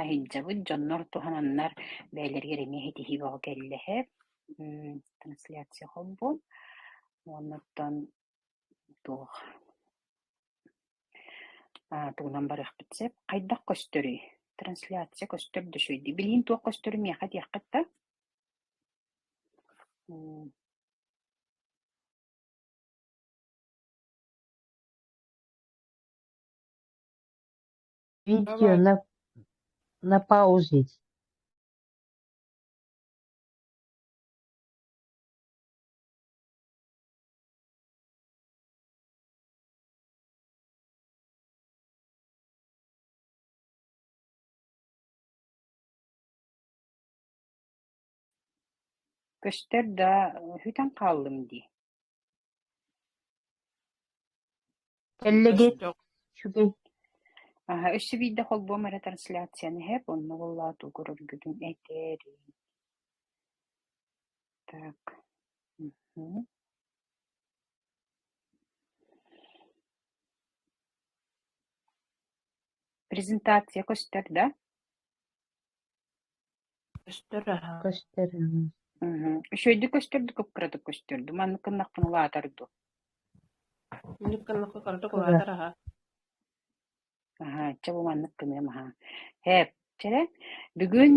Сылдьабыт дьоннор туһананнар бэйэлэригэр эмиэ ситиһии бөҕө кэллэһэ. Трансляция холбуом уоннаттан туох тугунан барыахпыт сөп. Хайдах көстөрүй? Трансляция көстөр да үчүгэй дии. Билигин туох көстөрүн миэхэ этиэххит да? Видео на на паузить. Көстөр да, сүтэн хааллым дии. Кэллэги үчүгэй Аһа, өссө биирдэ холбуом эрэ трансляцияны иһэп, онно буоллаҕа тугу көрөргүтүн этээриҥ. Так. Мгм. Презентация көстөр да? Көстөр аһа. Көстөр Мгм. Үчүгэйдик көстөр дуу, кып-кыратык көстөр дуу? Маннык гыннахпына улаатар дуу? Инник гыннахха кыратык кыра улаатар аһа. Аһаа, чэ бу маннык гыныам аһаа. Һээп, чэрэ, бүгүн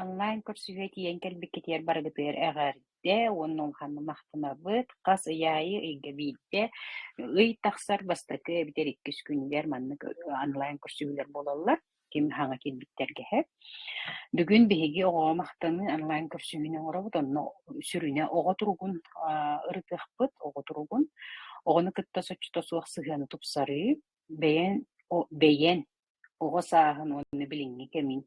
онлайн көрсүһүү тиийэн кэлбиккитигэр барыгытыгар эҕэрдэ уонна улаханнык махтанабыт. Хас ый аайы ыйга биирдэ ый тахсар бастакы эбэтэр иккис күнүгэр маннык онлайн көрсүһүүлэр буолаллар. Ким хаҥа киирбиттэргэ һээп. Бүгүн биһиги оҕоҕо махтаныы онлайн көрсүһүүнү оҥоробут. Онно сүрүнэ оҕо туругун ырытыахпыт, оҕо туругун, оҕону кытта соччото суох сыһыаны тупсарыы, Бэйэн бэйэн оҕо сааһын уонна билиҥҥи кэмин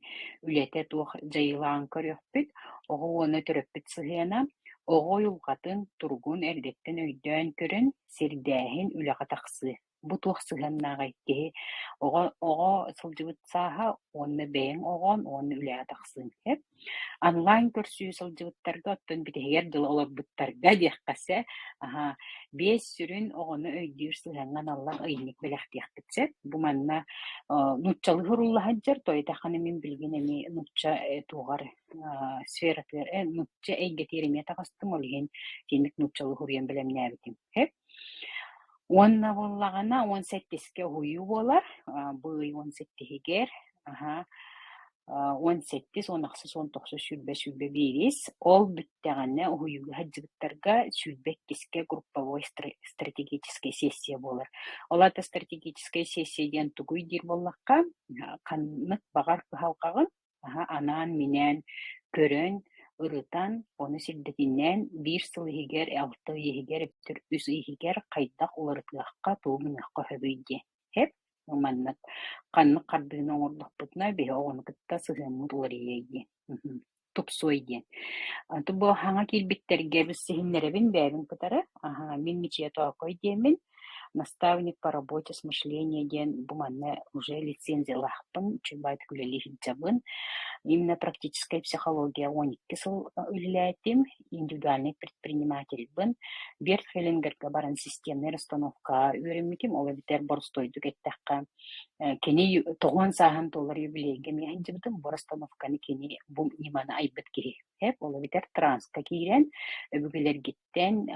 үлэтэ туох дьайыылааҕын көрүөхпүт, оҕо уонна төрөппүт сыһыана, оҕо уйулҕатын, туругун эрдэттэн өйдөөн көрөн, сирдээһин, үлэҕэ тахсыы. Бу туох сыһыаннааҕый киһи оҕо оҕо сылдьыбыт сааһа уонна бэйэҥ оҕоҥ уонна үлэҕэ тахсыыҥ сөп. Онлайн көрсүү сылдьыбыттарга, оттон бүтэһигэр дылы олорбуттарга диэххэ сөп. Аһаа, биэс сүрүн оҕону өйдүүр сыһыаҥҥа аналлаах ыйынньык бэлэхтиэхпит сөп. Бу манна нууччалыы сурулла сылдьар, тоойутаххына мин билигин эмиэ нуучча туоҕар сфератыгар нуучча эйгэтигэр эмиэ таҕыстым, ол иһин итинник нууччалыы суруйан бэлэмнээбитим. Сөп. Уонна буоллаҕына 17-искэ уһуйуу буолар, бу ый 17-иһигэр аһаа 17, 18, 19, 20, 21-ис. Ол бүттэҕинэ уһуйууга сылдьыбыттарга 22-искэ групповой стратегическай сессия буолар. Ол аата стратегическай сессия диэн тугуй диир буоллахха, ханнык баҕар кыһалҕаҕын Аһа анаан-минээн көрөн, ырытан, ону сирдэтинэн биир сыл иһигэр, алта ый иһигэр эбэтэр үс ый иһигэр хайдах уларытыахха, тугу гыныахха сөбүй диэн. Сөп? Маннык ханнык хардыыны оҥордохпутуна биһи оҕону кытта сыһыаммыт уларыйыай диэн, тупсуой диэн. Бу саҥа киирбиттэргэ билсиһиннэрэбин бэйэбин кытары. Аһа, мин Мичийэ Тоокой диэммин, Наставник по работе с мышлением диэн бу манна уже лицензиялаахпын, үчүгэй үлэлии сылдьабын. Именно практическая психология 12 сыл үлэлээтим, индивидуальный предпринимательбын. Берт Хеллингергэ баран системнай расстановка үөрэммитим, ол эбэтэр боростуойдук эттэххэ, кини тоҕуон сааһын туолар юбилейга эмиэ сылдьыбытым, бу расстановканы кини бу ньыманы айбыт киһи. Ол эбэтэр транска киирэн өбүгэлэргит Тэн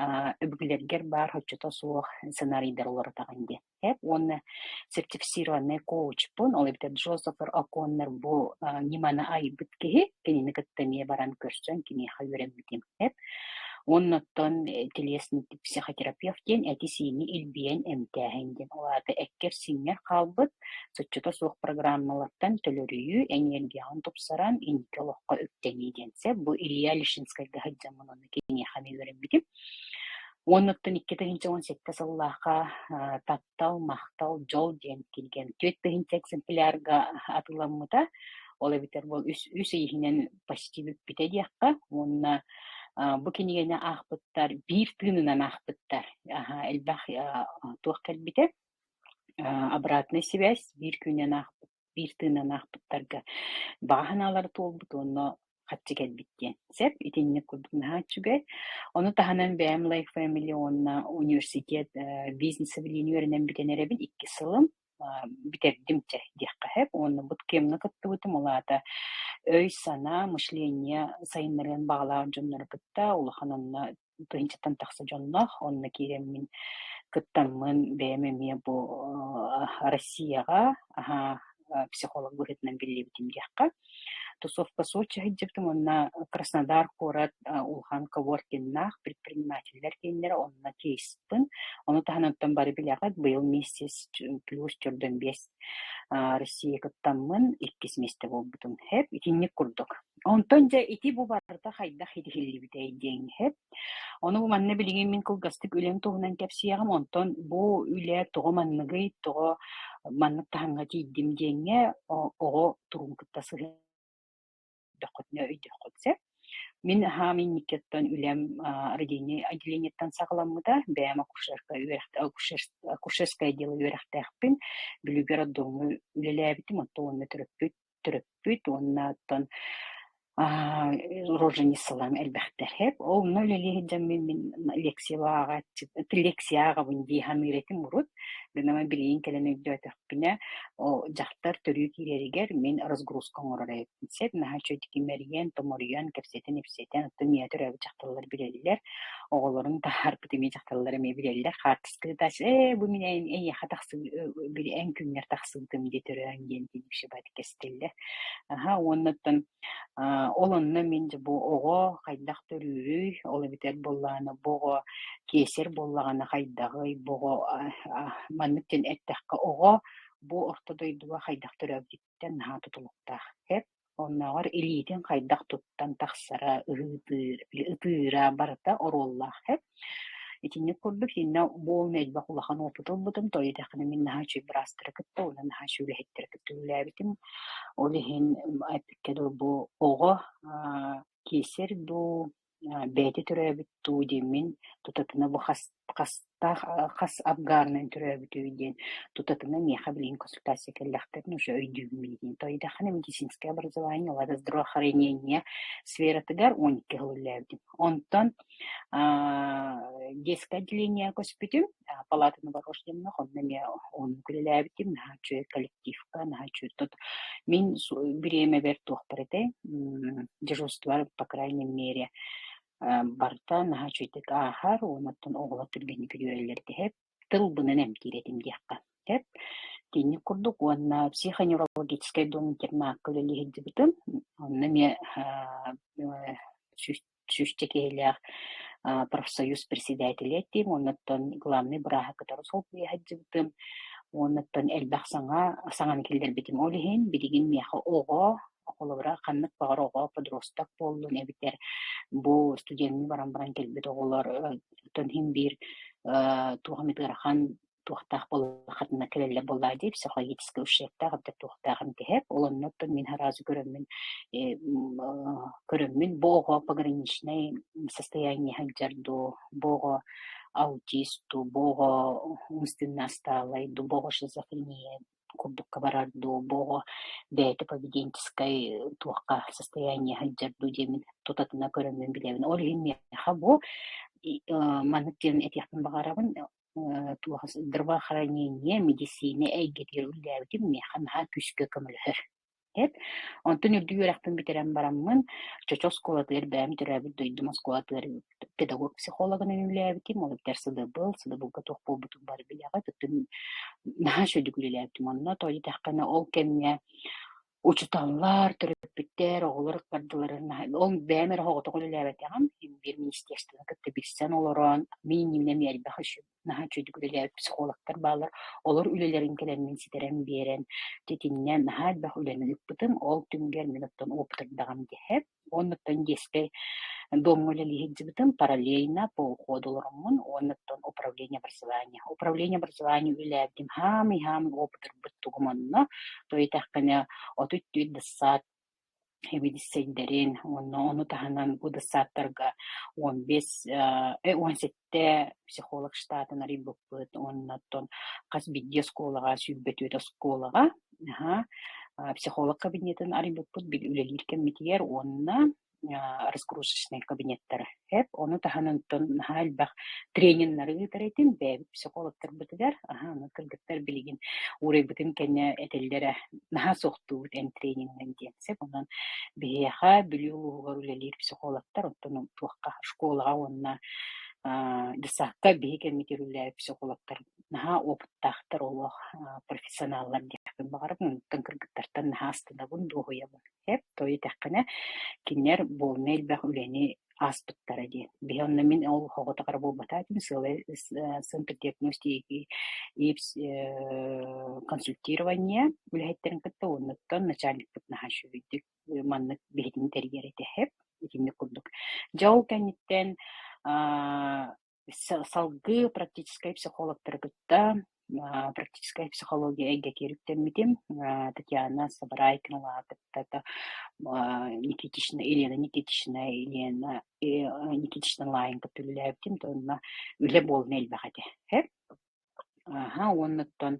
өбүгэлэргэр баар соччото суох сценарийдары уларытаҕын диэн. Эп уонна сертифицированный коучпун, ол эбэтэр Джозеф О'Коннор бу ньыманы айбыт киһи, кинини кытта эмиэ баран көрсөн киниэхэ үөрэммитим. Эп уонна оттон телесный психотерапевт диэн эти-сиини илбийэн эмтээһин диэн. Ол аата эккэр-сииҥҥэр хаалбыт соччото суох программалартан төлөрүйүү, энергияҕын тупсаран инники олоххо үктэнии диэн сөп. Бу Илья Лишинскайга сылдьаммын онно киниэхэ эмиэ үөрэммитим. Уонуттан 2017 сыллаахха «Таптал, махтал, дьол» диэн кинигэм 4000 экземплярга атыыламмыта. Ол эбэтэр бу үс, үс ый иһинэн почти бүппүтэ диэххэ. Уонна бу кинигэни аахпыттар биир тыынынан аахпыттар. Элбэх туох кэлбитэ. Обратная связь биир күнүнэн аахпыт биир тыынан аахпыттарга баҕа санаалара туолбут уонна харчы кэлбит диэн. Сөп, итинник курдук наһаа үчүгэй. Ону таһынан бэйэм Life Family уонна университет бизнес билиини үөрэнэн бүтэн эрэбин икки сылым. бүтэрдим чэ диэххэ сөп. Уонна буткемҥа кыттыбытым, ол аата өй-санаа, мышление сайыннарыан баҕалаах дьоннору кытта улахан онно тыһыынчаттан тахса дьонноох, онно киирэммин кыттаммын бэйэм эмиэ бу Россияҕа психолог быһыытынан биллибитим диэххэ. Тусовка Сочи сылдьыбытым уонна Краснодар куорат улахан коворкиннаах предпринимателлэр кииннэрэ онно кейспын. Ону таһынан оттон бары билэҕит, быйыл миссис плюс төрдөн биэс Россия кыттаммын иккис миэстэ буолбутум. Хэп, итинник курдук. Онтон дьэ ити бу барыта хайдах ситиһиллибитэй диэн хэп. Ону бу манна билигин мин кылгастык үлэм туһунан кэпсиэҕим, онтон бу үлэ тоҕо манныгый, тоҕо маннык таһымҥа тиийдим диэҥҥэ оҕо туругун кытта сыһыан өйдүөххүт сөп. Мин аһаам инникиттэн үлэм родильнай отделениеттан саҕаламмыта. Бэйэм акушерка акушерское дело үөрэхтээхпин. Бүлүүгэ роддомҥа үлэлээбитим, оттон уонна төрөппүт уонна оттон роженицаларым элбэхтэр. Ол онно үлэлии сылдьаммын мин лекция ааҕааччы лекция ааҕабын дии саныыр этим урут. Гынан билигин кэлэн өйдөөтөхпүнэ, дьахтар төрүү киирэригэр мин разгрузка оҥорор эбиппин сөп. Наһаа үчүгэйдик имэрийэн, томоруйан, кэпсэтэн-ипсэтэн, оттон миэхэ төрөөбүт дьахталлар билэллэр, оҕолорун таһаарбыт эмиэ дьахталлар эмиэ билэллэр. Хаартыска ыытааччы ээ бу мин эйиэхэ тахсыы били эн күҥҥэр тахсыбытым дии төрөөн диэн кэстиллэр. Аһа уонна оттон ол онно мин дьэ бу оҕо хайдах төрүүрүй, ол эбэтэр буоллаҕына бу оҕо киэсэр буоллаҕына хайдаҕый, бу оҕо маннык диэн эттэххэ оҕо бу орто дойдуга хайдах төрөөбүтүттэн наһаа тутулуктаах. Эп оннооҕор илиитин хайдах туттан тахсара, ыһыытыыр, ытыыра барыта оруоллаах. Эп Итинник курдук иннэ буолан элбэх улахан уопут ылбытым, тоҕо диэтэххинэ мин наһаа үчүгэй быраастары кытта уонна наһаа үчүгэй үлэһиттэри кытта үлэлээбитим. Ол иһин эппиккэ дылы бу оҕо киэсэр дуу, бэйэтэ төрөөбүт дуу диэммин тутатына бу хас хастаах хас абгарынан төрөөбүтүй диэн тутатына миэхэ билигин консультация кэллэхтэринэ уже өйдүүбүн билигин. Тоҕо диэтэххинэ медицинское образование, ол аата здравоохранение сфератыгар 12 сыл үлэлээбитим. Онтон детское отделение көспүтүм, палата новорожденных, онно эмиэ оннук үлэлээбитим, наһаа үчүгэй коллективка, наһаа үчүгэй тут мин бириэмэбэр туохпар этэй, дежурстволар по крайней мере барыта наһаа үчүгэйдик ааһар, уонна оҕолор түргэнник үөрэллэр дэһэр, тылбынан эмтиир этим диэххэ сөп. Итинник курдук уонна психоневрологическай дом интернакка үлэлии сылдьыбытым. Онно эмиэ сүүсчэ киһилээх профсоюз председателэ этим, оннуттан главный бырааһы кытары солбуйа сылдьыбытым, уоннуттан элбэх саҥа саҥаны киллэрбитим. Ол иһин билигин миэхэ оҕо, холобура, ханнык баҕар оҕо подросток буоллун эбэтэр бу студенныы баран баран кэлбит оҕолор оттон иһин биир туох эмит ыарахан туохтаах буоллаххытына кэлэллэр буоллаҕа дии, психологическай ущербтаах эбэтэр туохтаах эмтэһэр. Ол оннуттан мин сразу көрөммүн көрөммүн бу оҕо пограничнай состояние сылдьар дуу, бу оҕо аутист дуу, бу оҕо умственная отсталый дуу, бу оҕо шизофрения курдукка барар дуу, бу оҕо бэйэтэ поведенческай туохха состояние сылдьар дуу диэммин тутатына көрөммүн билэбин. Ол иһин миэхэ бу маннык диэн этиэхпин баҕарабын туох здравоохранение, медицина эйгэтигэр үлэлээбитим миэхэ наһаа күүскэ көмөлөһөр. Эт. Онтон үрдүк үөрэхпин бүтэрэн бараммын, Чочу оскуолатыгар бэйэм төрөөбүт дойдум оскуолатыгар педагог-психологынан үлэлээбитим. Ол эбэтэр сыдыбыл, сыдыбылга туох буолбутун бары билэҕит. Оттон наһаа үчүгэйдик үлэлээбитим. Онно тоҕо диэтэххинэ, ол кэмҥэ учууталлар, төрөппүттэр, оҕолор ыккардыларын ол бэйэм эрэ соҕотох үлэлээбэтэҕим. Биир министерствоны кытта билсэн олорон, мин иннибинэ эмиэ элбэх наһаа үчүгэйдик үлэлээбит психологтар бааллар. Олор үлэлэрин кэлэммин ситэрэн биэрэн, итиннэ наһаа элбэх үлэни ыыппытым. Ол түмүгэр мин оттон опытырдаҕым диэхэ. Уоннуттан детскэй домҥа үлэлии сылдьыбытым. Параллельно по уходу олороммун уоннуттан управление образования. Управление образования үлэлээбитим хаамый-хаамый опытырбыт тугум онно. То итэххинэ 34 десаат эбидиссэйдэрин уонна ону таһынан бу десааттарга 15 17 психолог штатын арыйбыппыт уонна оттон хас биирдии оскуолаҕа 24 оскуолаҕа психолог кабинетын арыйбыппыт үлэлиир кэммитигэр уонна разгрузочнай кабинеттары. Эп, ону таһынан оттон наһаа элбэх трениннары ыытар этим бэйэбит психологтарбытыгар. Аһа, ону кыргыттар билигин уурайбытым кэннэ этэллэрэ наһаа суохтуубут эн тренингнэн диэн сөп. Онон биһиэхэ Бүлүү улууһугар үлэлиир психологтар оттон туохха школаҕа уонна десакка биһи кэммитигэр үлэлээбит психологтар наһаа опыттаахтар олох профессионаллар диэхпин баҕарабын. Онтон кыргыттартан наһаа астынабын, дуоһуйабын. Эп, то итэххинэ кинилэр буолна элбэх үлэни ааспыттара диэн. Биһи онно мин ол оҕотох эрэ буолбатах этим, сыалай центр диагностики и консультирование үлэһиттэрин кытта уоннуттан начальникпыт наһаа үчүгэйдик маннык биһигини тэрийэр этэ эп итинник курдук. Дьэ ол кэнниттэн Салгыы практическай психологтары кытта практическай психология эйгэтигэр үктэммитим. Татьяна Сабарайкиналаҕа кытта Никитична, Елена Никитична, Елена Никитична Лайын кытта үлэлээбитим. Онно үлэ буолан элбэх этэ. Аһа, уоннуттан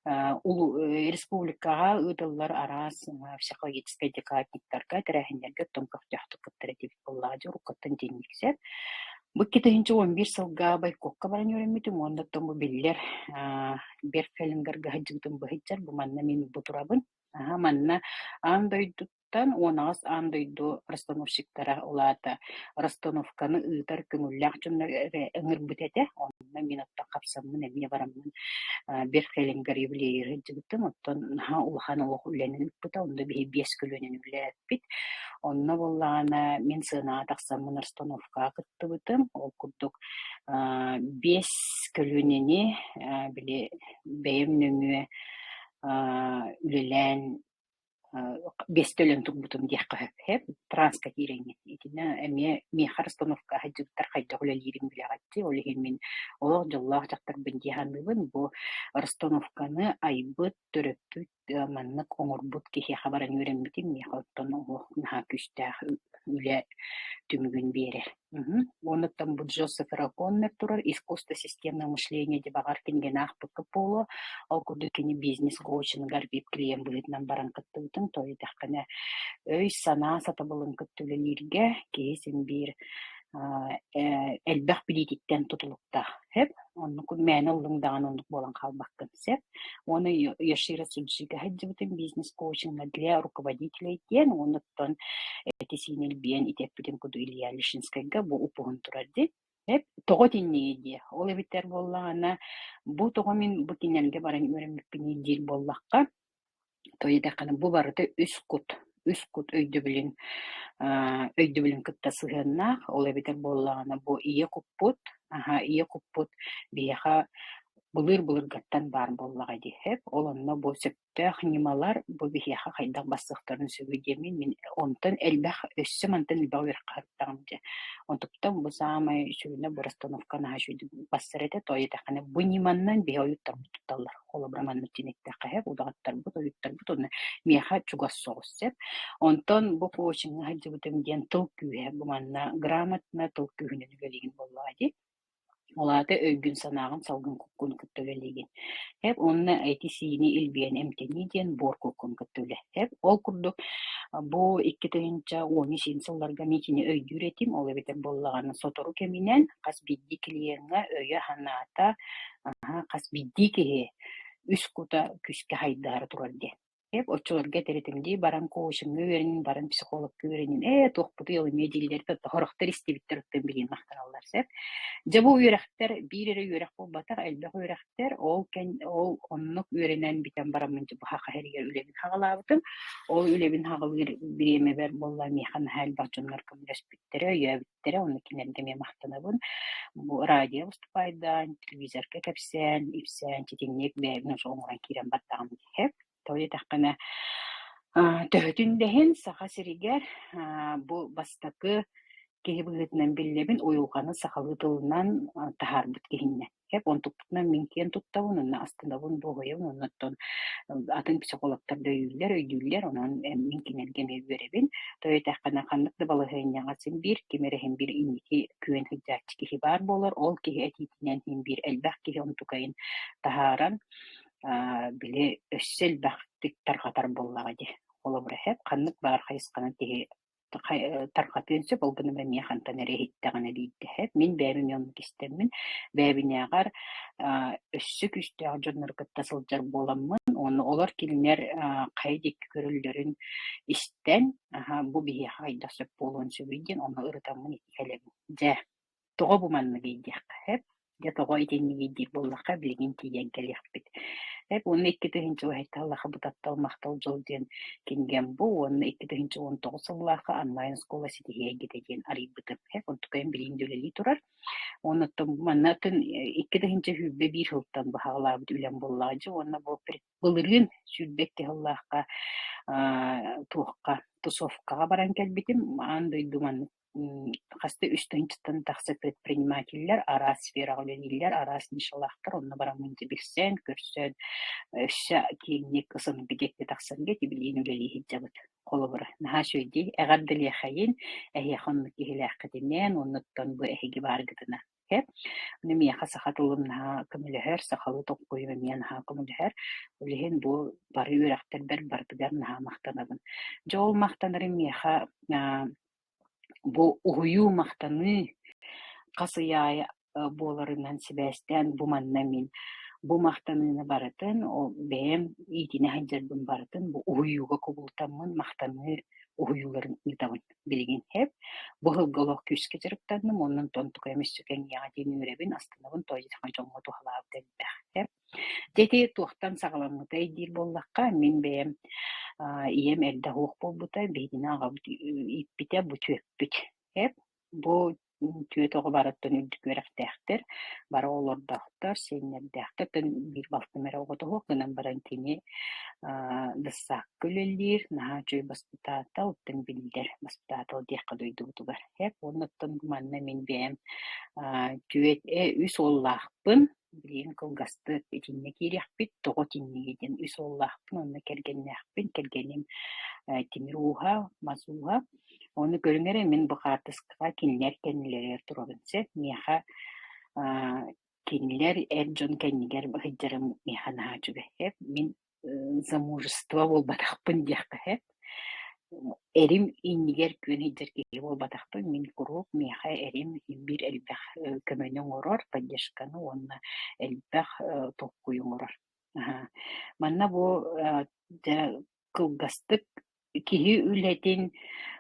республикаҕа ыытыллар араас психологическай декадниктарга, тэрээһиннэргэ оттон көхтөөхтүк кыттар этибит буоллаҕа дии, уруккуттан итинник сөп. Бу 2011 сылга Байкокка баран үөрэммитим уонна оттон бу биллэр Берфелингарга сылдьыбытым быһыйдьар, бу манна мин бу турабын. Аһа, манна аан дойду 18 аан дойду расстановщиктара улаата расстановканы ыытар көҥүллээх дьоннор эрэ ыҥырбыт этэ. Онно мин оттон хапсаммын эмиэ бараммын Берхелингер юбилейыгар сылдьыбытым. Оттон наһаа улахан олох үлэни ыыппыта. Онно биһи биэс көлүөнэни үлэлэппит. Онно буоллаҕына мин сыанаҕа тахсаммын расстановкаҕа кыттыбытым. Ол курдук биэс көлүөнэни били бэйэм нөҥүө үлэлээн биэстэ өлөн турбутум диэххэ сөп. Транска киирэҥҥин. Итиннэ эмиэ миэхэ расстановка сылдьыбыттар хайдах үлэлиирин билэҕит дии. Ол иһин мин олох дьоллоох дьахтарбын дии саныыбын. Бу расстановканы айбыт, төрөппүт, маннык оҥорбут киһиэхэ баран үөрэммитим миэхэ оттон олох наһаа күүстээх үлэ түмүгүн биэрэр. Уонуттан бу Джозеф Раконнер турар «Искусство системного мышления» диэн баҕар кинигэни аахпыккыт буолуо. Ол курдук кини бизнес-коучингар вип-клиент быһыытынан баран кыттыбытын тоҕо диэтэххинэ, өй-санаа сатабылын кытта үлэлииргэ киһи син биир элбэх билиититтэн тутулуктаах. Сөп? Оннук мээнэ ыллыҥ даҕаны оннук буолан хаалбаккын. Сөп? Уонна Йоширо Суджига сылдьыбытым бизнес-коучинга для руководителей диэн уонуттан эти-сиини илбийэн ити эппитим курдук Илья Лишинскайга бу упуһун турар дии. Тоҕо итинниги диэ? Ол эбитэр буоллаҕына, бу тоҕо мин бу кинилэргэ баран үөрэммиппиний диир буоллахха, то диэтэххинэ бу барыта үс кут өйдөбүлүн кытта сыһыаннаах. Ол эбэтэр буоллаҕына бу ийэ куппут, аһа, ийэ куппут биһиэхэ былыр-былыргаттан баар буоллаҕа дии сөп. Ол онно бу сөптөөх ньымалар бу биһиэхэ хайдах бассыахтарын сөбүй диэммин мин онтон элбэх өссө мантан элбэх үөрэххэ сырыттаҕым дьэ. Онтуктан бу саамай сүрүнэ бу расстановка наһаа үчүгэйдик бассар этэ. Тоҕо диэтэххинэ бу ньыманнан биһи ойуттарбыт тутталлар. Холобура маннык диэн эттэххэ сөп, удаҕаттарбыт, ойуттарбыт уонна миэхэ чугас соҕус сөп. Онтон бу коучиҥҥа сылдьыбытым диэн тыл күүһэ бу манна грамотно тыл күүһүнэн үлэлиигин буоллаҕа дии. Ол аата өйгүн-санааҕын салгын куккун кытта үлэлиигин. Эп уонна эти-сиини илбийэн эмтэнии диэн буор куккун кытта үлэ. Эп ол курдук бу 2013 сылларга мин итини өйдүүр этим. Ол эбэтэр буоллаҕына сотору кэминэн хас биирдии клиеҥҥа өйө-санаата хас биирдии киһи үс кута күүскэ хайдаара турар диэн. Эп оччолорго этэр этим дии, баран коучиҥҥа үөрэнин, баран психологка үөрэнин, ээ туохпутуй ол эмиэ дииллэр сорохтор истибиттэр оттон билигин махтаналлар сөп. Дьэ бу үөрэхтэр биир эрэ үөрэх буолбатах, элбэх үөрэхтэр, ол кэн ол оннук үөрэнэн бүтэн бараммын дьэ бу саха сиригэр үлэбин саҕалаабытым. Ол үлэбин саҕалыыр бириэмэбэр буолла миэхэ наһаа элбэх дьоннор көмөлөспүттэрэ, өйөөбүттэрэ, онно кинилэргэ эмиэ махтанабын. Бу радио выступайдаан, телевизорга кэпсээн, ипсээн, ситинник бэйэбин уже оҥорон киирэн бардаҕым дии. Тоҕо диэтэххинэ, төһөтүн да иһин Саха сиригэр бу бастакы киһи быһыытынан биллэбин, уйулҕаны сахалыы тылынан таһаарбыт киһиннэ. Сөп, онтукпутунан мин киэн туттабын уонна астынабын, дуоһуйабын уонна оттон атын психологтар да өйүүллэр, өйдүүллэр, онон мин кинилэргэ эмиэ үөрэбин. Тоҕо диэтэххинэ, ханнык да балаһыанньаҕа син биир ким эрэ иһин биир инники күөн сылдьааччы киһи баар буолар, ол киһи этиитинэн иһин биир элбэх киһи онтукайын таһааран, били өссө элбэхтик тарҕатар буоллаҕа дии. Холобура, сөп, ханнык баар хайысханан киһи Тарҕатыан сөп, ол гынан эмиэ хантан эрэ иһиттэҕинэ биирдэһэр. Мин бэйэм эмиэ оннук истэммин, бэйэбинээҕэр өссө күүстээх дьоннору кытта сылдьар буоламмын, уонна олор кинилэр хайа диэки көрөллөрүн истэн, бу биһиэхэ хайдах сөп буолуон сөбүй диэн ону ырытаммын ити кэлэбин. Дьэ, тоҕо бу манныгый диэххэ сөп. Дьэ тоҕо итиннигий диир буоллахха, билигин тиийэн кэлиэхпит. Сөп уонна 2017 сыллаахха бу таптал махтал дьол диэн кинигэм бу уонна 2019 сыллаахха онлайн оскуола ситиһии эйгэтэ диэн арыйбытым. Сөп онтукайым билигин да үлэлии турар. Уонна оттон манна атын 2021 сылтан быһаҕалаабыт үлэм буоллаҕа дьэ уонна бу былырыын 22 сыллаахха туохха тусовкаҕа баран кэлбитим. Аан дойду маннык хаста үс тыһыынчаттан тахса предпринимателлэр араас сфераҕа үлэлииллэр, араас нишалаахтар, онно бараммын дьэ билсэн, көрсөн, өссө киэҥник СНГ диэки тахсарга ити билигин үлэлии сылдьабыт. Холобура, наһаа үчүгэй дии, эҕэрдэлиэхэйин, эһиэхэ оннук киһилээххитинэн, уоннуттан бу эһиги бааргытына. Сөп. Ону миэхэ саха тылым наһаа көмөлөһөр, сахалыы толкуйум эмиэ наһаа көмөлөһөр. Ол иһин бу бары үөрэхтэрбэр барытыгар наһаа махтанабын. Дьэ ол махтанарым миэхэ бу уһуйуу, махтаныы хас ый аайы буоларынан сибээстээн бу манна мин бу махтаныыны барытын ол бэйэм иитинэ сылдьарбын барытын бу уһуйууга кубулутаммын махтаныы уһуйууларын ыытабын билигин сөп. Бу сылга олох күүскэ дьарыктанным уонна онтон тукайым өссө кэҥиэҕэ диэн үөрэбин, астынабын, тоҕо диэтэххэ дьоҥҥо туһалаабыт элбэх сөп. Дьэ ити туохтан саҕаламмытай диир буоллахха, мин бэйэм ийэм эрдэ суох буолбута, биһигини аҕабыт ииппитэ бу түөппүт. Эп бу түөрт оҕо барыттан үрдүк үөрэхтээхтэр, бары оҕолордоохтор, сиэннэрдээхтэр, оттон биир балтым эрэ оҕото суох гынан баран кини дыссаакка үлэлиир, наһаа үчүгэй баспытаатал, оттон биллэр баспытаатал диэххэ дойдубутугар. Эп уонна оттон манна мин бэйэм түөрт үс уоллаахпын, Билигин кылгастык итиннэ киириэхпит, тоҕо итиннигий диэн үс уоллаахпын уонна кэргэннээхпин, кэргэним тимир ууһа, мас ууһа. Ону көрүҥ эрэ, мин бу хаартыскаҕа кинилэр кэннилэригэр турабын сөп. Миэхэ кинилэр эр дьон кэннигэр сылдьарым миэхэ наһаа үчүгэй. Мин замужество буолбатахпын диэххэ сөп. Эрим иннигэр күөн сылдьар киһи буолбатахпын. Мин куруук миэхэ эрим биир элбэх көмөнү оҥорор, поддержканы уонна элбэх толкуйу оҥорор. Манна бу дьэ кылгастык киһи үлэтин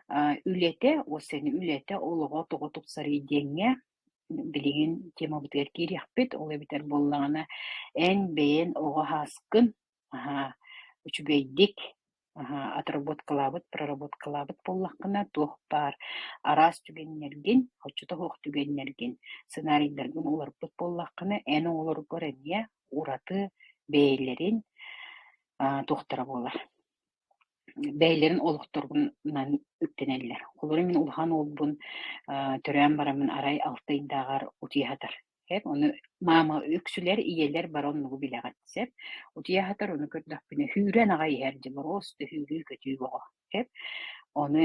үлэтэ, уопсайынан үлэтэ олоҕо тоҕо тупсарый диэҥҥэ билигин темабытыгар киириэхпит. Ол эбэтэр буоллаҕына эн бэйэн оҕо ааскын үчүгэйдик отработкалаабыт, проработкалаабыт буоллаххына туох баар араас түгэннэргин, оччото суох түгэннэргин, сценарийдаргын уларыппыт буоллаххына эн оҕолоргор эмиэ ураты бэйэлэрин туохтара буолар бэйэлэрин олохторунан үктэнэллэр. Холобура, мин улахан уолбун төрөөн бараммын арай алта ыйдааҕар утуйа сытар. Сөп, ону маама үксүлэр ийэлэр бары оннугу билэҕит сөп. Утуйа сытар ону көрдөхпүнэ сүүрэн аҕай иһэр дьэ боруоста сүүрүү-көтүү бөҕө сөп. Ону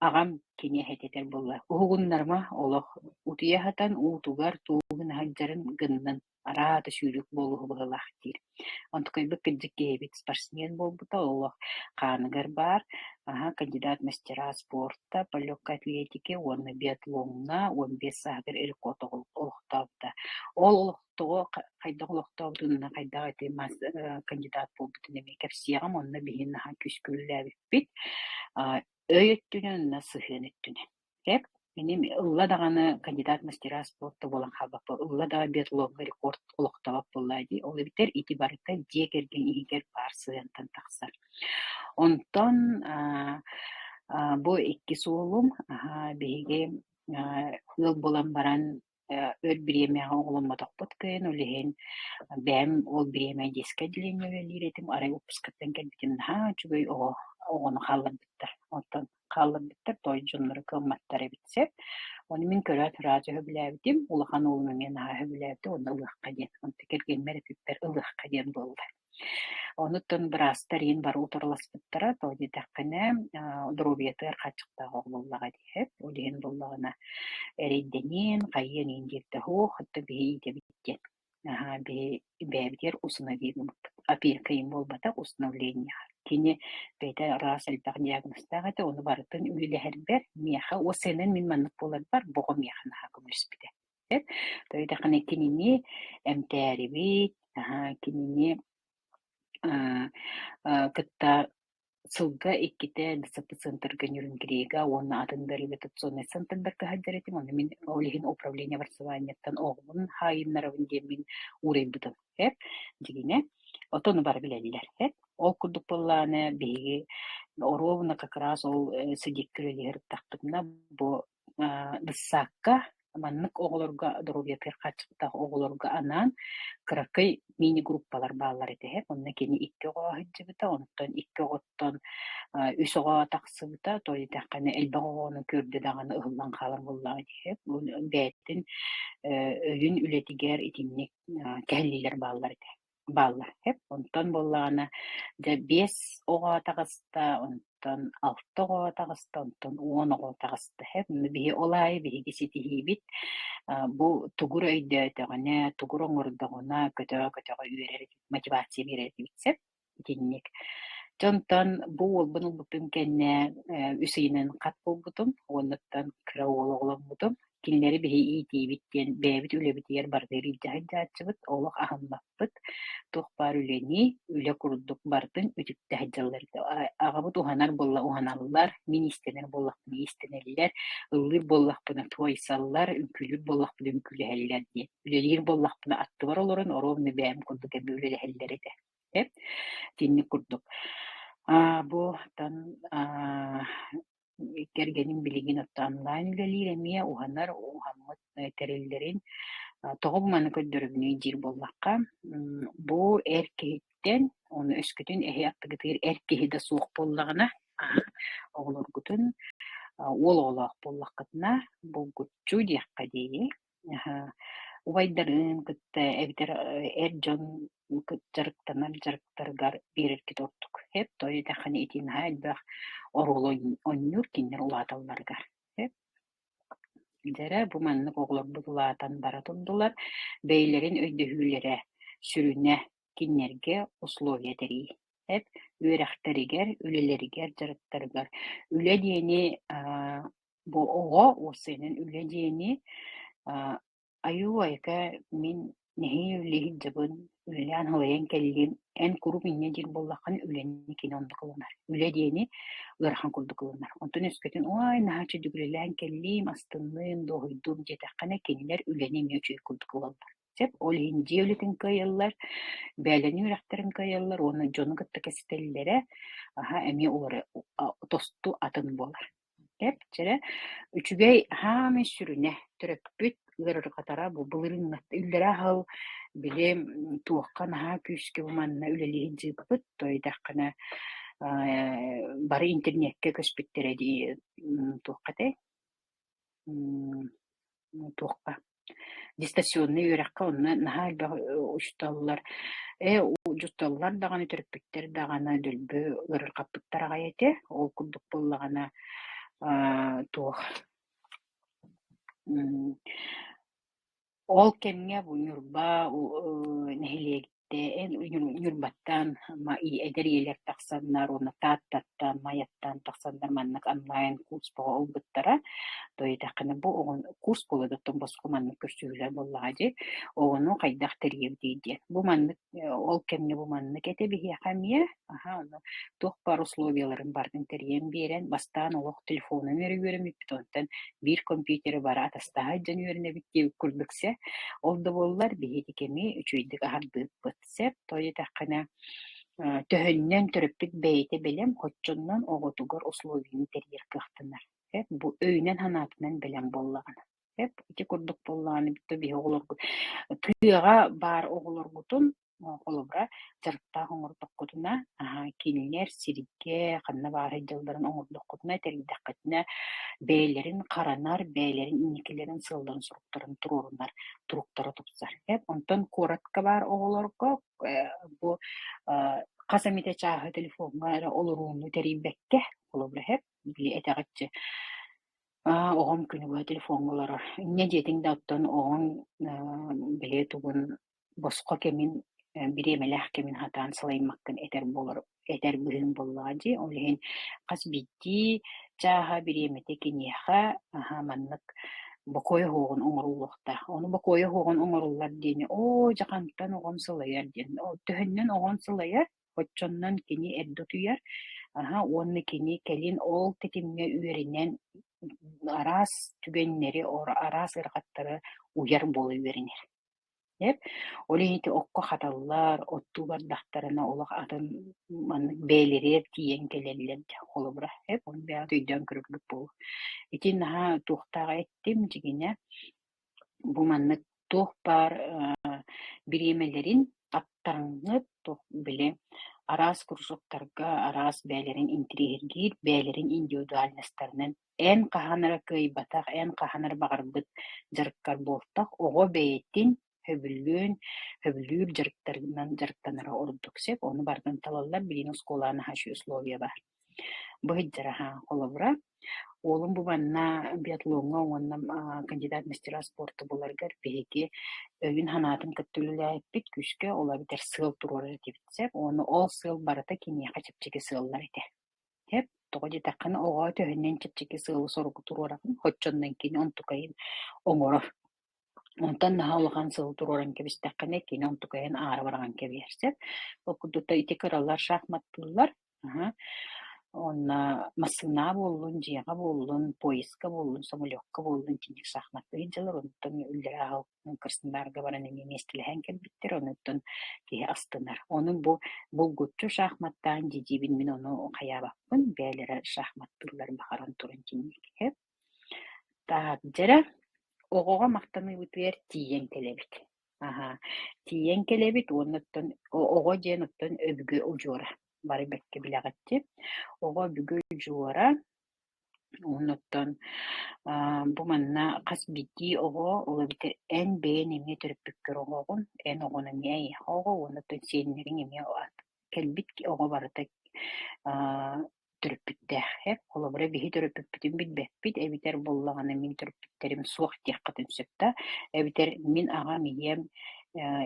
аҕам кини эһэтэ этэр буолла уһугуннарыма олох утуйа сытан уутугар тууһун сылдьарын гыннын араата сүүрүк буолуоһу быһыылаах диир. Онтукайбыт кырдьык киһибит спортсмен буолбута, олох хааныгар баар, аһа кандидат мастера спорта по легкой атлетике уонна биатлоҥҥа 15 сааһыгар рекорд олохтообута. Ол олохтоҕо хайдах олохтообутун уонна хайдах ити кандидат буолбутун эмиэ кэпсиэҕим, онно биһи наһаа күүскэ үлэлээбиппит. Өй өттүнэн уонна сыһыан өттүнэн. Сөп. Мин ылла даҕаны кандидат мастера спорта буолан хаалбаппын, ылла даҕаны биатлоҥҥа рекорд олохтообот буоллаа дии. Ол эбэтэр ити барыта дьиэ кэргэн иһигэр баар сыһыантан тахсар. Онтон бу иккис уолум биһиги ыал буолан баран өр бириэмэҕэ оҕоломмотохпут кыайан, ол иһин бэйэм ол бириэмэ детскэй отделение үлэлиир этим, арай выпускаттан кэлбитим наһаа үчүгэй оҕо оҕону хаалларбыттар. Онтон хаалларбыттар, той дьонноро кыамматтар эбит сөп. Ону мин көрөөт сразу сөбүлээбитим, улахан уолум эмиэ наһаа сөбүлээбитэ уонна ылыахха диэн. Онтон кэргэммэр эппиппэр ылыахха диэн буолла. Онуттан быраастар иин бары утарыласпыттара, тоҕо диэтэххинэ, доруобуйатыгар хааччахтаах оҕо буоллаҕа дии Ол иһин буоллаҕына эрэйдэниэн, хайыан иһин диэбитэ суох, оттон биһи иитэбит диэн. Аһаа, биһи бэйэбитигэр усыновить гыммыппыт. Опека иһин буолбатах, усыновление. Кини бэйэтэ араас элбэх диагнозтаах этэ, ону барытын үлэлэһэрбэр миэхэ ОСН мин маннык буоларбар боҕо миэхэ наһаа көмөлөспүтэ. Тоҕо кинини эмтээрибит, кинини кытта сылга иккитэ ДЦП-центрга Нюрнберга уонна атын да реабилитационнай центрдарга сылдьар этим. Ону мин ол иһин управление образованиеттан оҕобун хаайыннарабын диэммин уурайбытым. Эп дьигинэ отону бары билэллэр. Эп ол курдук буоллаҕына биһиги оруобуна как раз ол сидиккэ үлэлиһэр ыттахпытына бу дыссаакка маннык оҕолорго доруобуйатыгар хааччахтаах оҕолорго анаан кыракый мини-группалар бааллар этэ. Онно кини икки оҕо сылдьыбыта, онтон икки оҕоттон үс оҕо тахсыбыта, то диэтэххинэ элбэх оҕону көрдө даҕаны ыһыллан хаалар буоллаҕа дии. Бэйэтин өйүн үлэтигэр итинник кэһиллиилэр бааллар этэ бааллар. Онтон буоллаҕына дьэ биэс оҕо таҕыста, онтон алта оҕо таҕыста, онтон 10 оҕо таҕыста. Биһи ол аайы биһиги ситиһиибит бу тугур өйдөөтөҕүнэ, тугур оҥордоҕуна көтөҕө-көтөҕө үөрэр мотивация биэрэр этибит сөп. Итинник. Дьэ онтон бу уолбун ылбыппын кэннэ үс ыйынан хат буолбутум уоннуттан кыра уол оҕоломмутум. Кинилэри биһи иитиибит диэн бэйэбит үлэбитигэр барытыгар илдьэ сылдьааччыбыт, олох аһыммаппыт. Туох баар үлэни, үлэ курдук барытын үтүктэ сылдьаллар. Аҕабыт уһанар буолла уһаналлар, мин иистэнэр буоллахпына иистэнэллэр, ыллыыр буоллахпына туойсаллар, үҥкүүлүүр буоллахпына үҥкүүлэһэллэр диэн. Үлэлиир буоллахпына аттыбар олорон оруобуна бэйэм курдук эмиэ үлэлэһэллэр этэ. Итинник курдук. Бу тан кэргэним билигин оттон онлайн үлэлиир эмиэ уһанар, уһаммыт тэриллэрин тоҕо бу маны көрдөрөбүнүй диир буоллахха, бу эр киһиттэн, ону өскөтүн эһи аттыгытыгар эр киһи да суох буоллаҕына, оҕолоргутун уол оҕолоох буоллаххытына, булгуччу диэххэ дии, убайдарын кытта эбэтэр эр дьон дьарыктанар дьарыктарыгар биэрэргит ордук. Эп тоҕо диэтэххинэ ити наһаа элбэх оруолу оонньуур кинилэр улааталларыгар. Эп дьэрэ бу маннык оҕолорбут улаатан бара турдулар, бэйэлэрин өйдөһүүлэрэ сүрүнэ кинилэргэ условия тэрийии. Эп үөрэхтэригэр, үлэлэригэр, дьарыктарыгар үлэ диэни бу оҕо уопсайынан үлэ диэни айуу айка мин нэһиилэ үлэлиир дьабын үлэлээн халыйан кэллим эн куруук инньэ диир буоллаххына үлэни кини оннук ылынар үлэ диэни ыарахан курдук ылынар онтон өскөтүн уай наһаа үчүгэй үлэлээн кэллим астынным дуоһуйдум диэтэххинэ кинилэр үлэни эмиэ үчүгэй курдук ылаллар сөп ол иһин дьиэ үлэтин кыайаллар бэйэлэрин үөрэхтэрин кыайаллар уонна дьону кытта кэпсэтэллэрэ аһа эмиэ улары тосту атын буолар. Эп-чэрэ үчүгэй хаамай сүрүнэ төрөппүт ыарырҕатара бу былырыыҥҥаттан иллэрээ сыл били туохха наһаа күүскэ бу манна үлэлии сылдьыбыппыт тоойдоххуна бары интернеккэ көспүттэрэ дии туохха этэй туохха дистанционнай үөрэххэ онно наһаа элбэх учууталлар ээ учууталлар даҕаны төрөппүттэр даҕаны дөлбү ыарырҕаппыттар аҕай этэ ол курдук буоллаҕына туох ол кэмҥэ бу Ньурба нэһилиэгиттэн Ньурбаттан эдэр ийэлэр тахсаннар уонна Тааттаттан, Майаттан тахсаннар маннык онлайн курс бөҕө ылбыттара. Тоойуйдаххына бу оҕону курс буолуо да оттон босхо маннык көрсүһүүлэр буоллаҕа дии. Оҕону хайдах тэрийэбитий диэн. Бу маннык ол кэмҥэ бу маннык этэ биһиэхэ эмиэ. Аһа ону туох баар условияларын барытын тэрийэн биэрэн, бастаан олох телефонунан эрэ үөрэммиппит, онтон биир компьютеры бары атастаһа сылдьан үөрэнэбит диэбит курдук сэ. Ол да буоллар биһиги кэми үчүгэйдик аһардыыппыт сөп. Тоҕо диэтэххинэ, төһөннөн төрөппүт бэйэтэ бэлэм, оччоннон оҕотугар условияны тэрийэр кыахтанар. Бу өйүнэн-санаатынан бэлэм буоллаҕына. Ити курдук буоллаҕына биһи оҕолоргут тыаҕа баар оҕолоргутун Холобура, дьарыктаах оҥордоххутуна, кинилэр сиргэ ханна баар сылдьалларын оҥордоххутуна, тэрийдэххитинэ, бэйэлэрин харанар, бэйэлэрин инникилэрин сыалларын-соруктарын туруорунар туруктара тупсар. Онтон куоратка баар оҕолорго бу хас эмитэ чааһы телефоҥҥа эрэ олорууну тэрийбэккэ, холобура, били этэҕиччи оҕом күнү быһа телефоҥҥа олорор. Инньэ диэтиҥ да оттон оҕоҥ били тугун босхо кэмин, бириэмэлээх кэмин сатаан салайыммаккын этэр буолар. Этэр быһыым буоллаҕа дии. Ол иһин хас биирдии чааһа бириэмэтэ киниэхэ аһа маннык бокуойа оһоҕун оҥоруллуохтаах. Ону бокуойа оһоҕун оҥоруллар диэни оо дьэ хантан оҕом сылайар диэн. Ол төһөннөн оҕом сылайар, оччоннон кини эрдэ утуйар, аһа уонна кини кэлин ол тэтимҥэ үөрэнэн араас түгэннэри, араас ыарахаттары уйар буола үөрэнэр. Эп, ол иһин ити окко хаталлар, оттуу бардахтарына олох атын маннык бэйэлэригэр тиийэн кэлэллэр дьэ холобура эп, ону бэйэҕит өйдөөн көрөргүт буолуо. Ити наһаа туохтааҕы эттим дьиҥинэ бу маннык туох баар бириэмэлэрин аттарыҥҥыт туох били араас кружоктарга араас бэйэлэрин интириэһиргиир, бэйэлэрин индивидуальностарынан эн хаһан эрэ кыайбатах, эн хаһан эрэ баҕарбыт дьарыккар буолтах, оҕо бэйэтин сөбүлүөн, сөбүлүүр дьарыктарынан дьарыктанара ордук сөп. Ону барытын талаллар, билигин оскуолаҕа наһаа үчүгэй условия баар. Бу сылдьар аһаа холобура, уолум бу манна биатлоҥҥа уонна кандидат мастера спорта буларыгар биһиги өйүн-санаатын кытта үлэлээбиппит күүскэ, ол эбэтэр сыал туруорар этибит сөп. Уонна ол сыал барыта киниэхэ чэпчэки сыаллар этэ. Сөп, тоҕо диэтэххинэ, оҕоҕо төһөннөн чэпчэки сыалы-соругу туруораҕын, оччонон кини онтукайын оҥорор. Онтон наһаа улахан сыалы туруоран кэбистэххинэ, кини онтукайын аара бараҕан кэбиһэр сөп. Ол курдук ити кыралар шахматтыыллар, аһа, уонна массыынаҕа буоллун, дьиэҕэ буоллун, поездка буоллун, самолекка буоллун итинник шахматтыы дьылар, онтон үллэрэ аһыл Краснодарга баран эмиэ миэстэлэһэн кэлбиттэр, онуттан киһи астынар. Ону бу булгуччу шахматтаан дьидьиибин мин ону хайаабаппын, бэйэлэрэ шахматтыыллар баҕаран туран кинилэр. Так, дьэрэ, оҕоҕо махтаныыбытыгар тиийэн кэлэбит. Аһаа, тиийэн кэлэбит уонна оттон оҕо диэн оттон өбүгэ удьуора. Бары бэркэ билэҕит дии. Оҕо өбүгэ удьуора Оннуттан бу манна хас биирдии оҕо, ол эбэтэр эн бэйэн эмиэ төрөппүккэр оҕоҕун, эн оҕон эмиэ эйиэхэ оҕо уонна оттон сиэннэриҥ эмиэ кэлбит оҕо барыта төрөппүттээх эр. Холобура, биһи төрөппүппүтүн билбэппит, эбэтэр буоллаҕына мин төрөппүттэрим суох диэххитин сөп да, эбэтэр мин аҕам, ийэм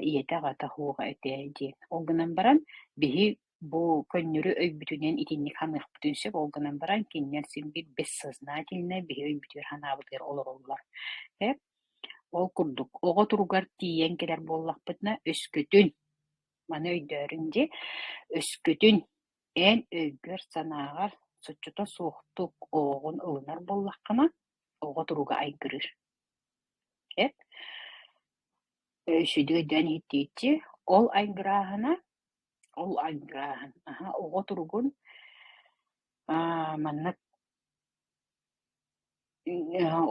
ийэтэ аҕата суох этэ диэн. Ол гынан баран биһи бу көннөрү өйбүтүнэн итинник саныахпытын сөп, ол гынан баран кинилэр син биир бессознательно биһи өйбүтүгэр-санаабытыгар олороллор. Э? Ол курдук, оҕо туругар тиийэн кэлэр буоллахпытына, өскөтүн, маны өйдөөрүҥ дии, өскөтүн эн өйгөр-санааҕар соччото суохтук оҕоҕун ылынар буоллаххына, оҕо туруга айгырыыр. Э? Сүдү өйдөөн иһиттииччи, ол айгырааһына Ол айгырааһын, аһа, оҕо туругун маннык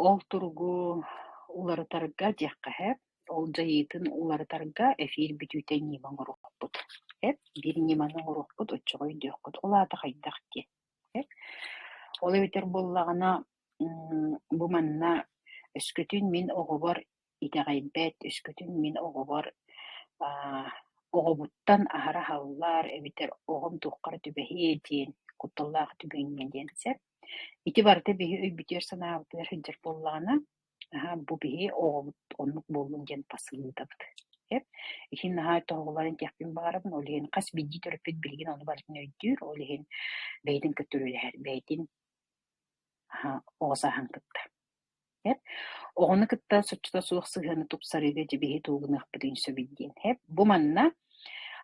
ол туругу уларытарга диэххэ сөп, ол дьайыытын уларытарга эфир бүтүүтэ ньыма оҥоруохпут. Сөп, биир ньыманы оҥоруохпут, оччоҕо өйдүөххүт. Ол аата хайдах диэн. Сөп. Ол эбэтэр буоллаҕына, бу манна өскөтүн мин оҕобор итэҕэйбэт, өскөтүн мин оҕобор оҕобуттан аһара аһаллар эбэтэр оҕом туохха эрэ түбэһиэ диэн кутталлаах түгэҥҥэ диэн сөп. Ити барыта биһи өйбүтүгэр-санаабытыгар сылдьар буоллаҕына, аһа бу биһи оҕобут оннук буоллун диэн посылыытабыт. Сөп. Иһин наһаа тоһоҕолоон этиэхпин баҕарабын, ол иһин хас биирдии төрөппүт билигин ону барытын өйдүүр, ол иһин бэйэтин кытта үлэлэһэр, бэйэтин аһа оҕо сааһын кытта. Эп, оҕону кытта соччото суох сыһыаны тупсарыыга дьэбиһи тугуныахпытын сөбүй диэн. Эп, бу манна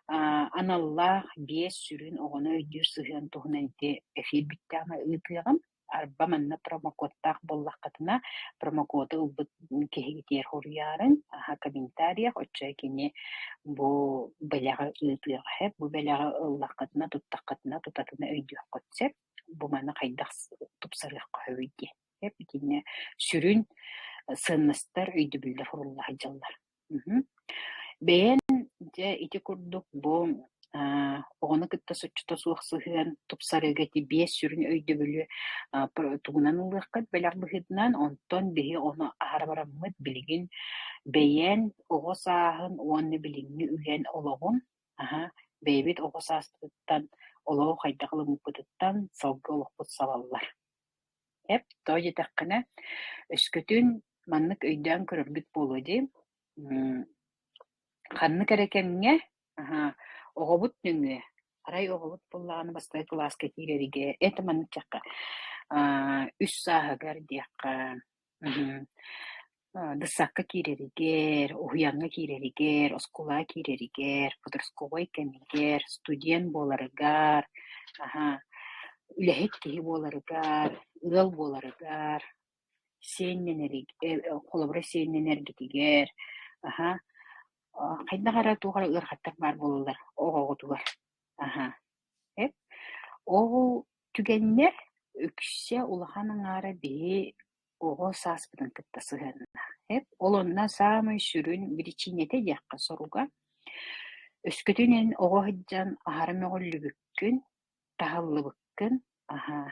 аналлаах биэс сүрүн оҕону өйдүүр сыһыан туһунан ити эфир бүттэҕинэ ыытыаҕым. Арба манна промокодтаах буоллаххытына, промокоду ылбыт киһигитигэр хоруйаарыҥ, аһа комментариях, оччо кини бу бэлэҕи ыытыаҕа. Эп, бу бэлэҕи ыллаххытына, туттаххытына, тутатына өйдүөххүт сөп. Бу маны хайдах тупсарыахха сөбүй диэн. Итиннэ сүрүн сыаннастар, өйдөбүллэр сурулла сылдьаллар. Бэйэн дьэ ити курдук бу оҕону кытта соччото суох сыһыан тупсарыыга ити биэс сүрүн өйдөбүлү тугунан ылыаххыт бэлэх быһыытынан, онтон биһи ону аһара бараммыт билигин бэйэн оҕо сааһын уонна билиҥҥи үйэн олоҕун аһа бэйэбит оҕо сааспытыттан олоҕу хайдах ылыммыппытыттан салгыы олохпут салаллар. Эп, тоҕо диэтэххинэ, өскөтүн маннык өйдөөн көрөргүт буолуо дии, ханнык эрэ кэмҥэ аһаа, оҕобут нөҥүө Арай оҕобут буоллаҕына бастакы кылааска киирэригэр, это маннык диэххэ, үс сааһыгар диэххэ, десакка киирэригэр, уһуйааҥҥа киирэригэр, оскуолаҕа киирэригэр, подростковай кэмигэр, студент буоларыгар, аһаа, үлэһит киһи буоларыгар, ыал буоларыгар, холобура сиэннэнэргитигэр, аһаа, хайдах эрэ туох эрэ ыарахаттар баар буолаллар оҕоҕутугар. Аһаа. Эп. Ол түгэннэр үксэ улахан аҥаара биһи оҕо сааспытын кытта сыһыаннаах. Эп. Ол онно саамай сүрүн биричиинэтэ диэххэ соруга, өскөтүн эн оҕо сылдьан аһара мөҕүллүбүккүн, таһыллыбыккын, аһаа,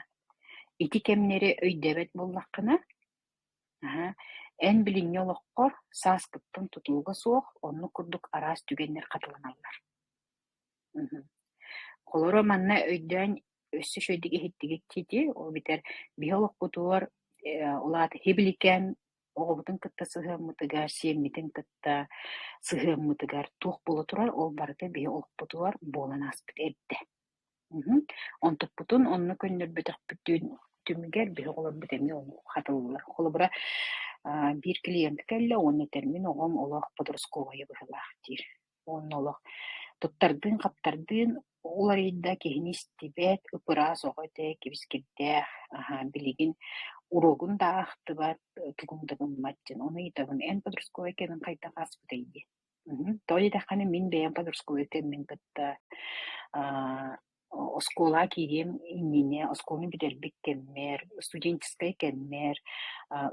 ити кэмнэри өйдөөбөт буоллаххына, аһаа, эн билиҥҥи олоххор сааскыттан тутулуга суох оннук курдук араас түгэннэр хатыланаллар. Холобура манна өйдөөн өссө үчүгэйдик иһиттигит дии, ол эбэтэр биһи олохпутугар ол аата һибиликээн оҕобутун кытта сыһыаммытыгар, сиэммитин кытта сыһыаммытыгар туох буола турар, ол барыта биһи олохпутугар буолан ааспыт эрдэ. Онтукпутун онно көннөрбөтөхпүтүн түмүгэр биһи оҕолорбут эмиэ хатыллар. Холобура, биир клиент кэллэ уонна этэр мин оҕом олох подростковайа быһыылаах диир. Уонна олох туттардыын-хаптардыын уларыйда, киһини истибэт, ып-ыраас оҕо этэ, кибискирдээх, аһаа, билигин уруогун да аахтыбат, тугун да гыммат диэн. Ону ыйытабын, эн подростковай кэмиҥ хайдах ааспытай диэн. Тоҕо диэтэххинэ, мин бэйэм подростковай кэммин кытта оскуолаҕа киириэм иннинэ, оскуоланы бүтэрбит кэммэр, студенческай кэммэр,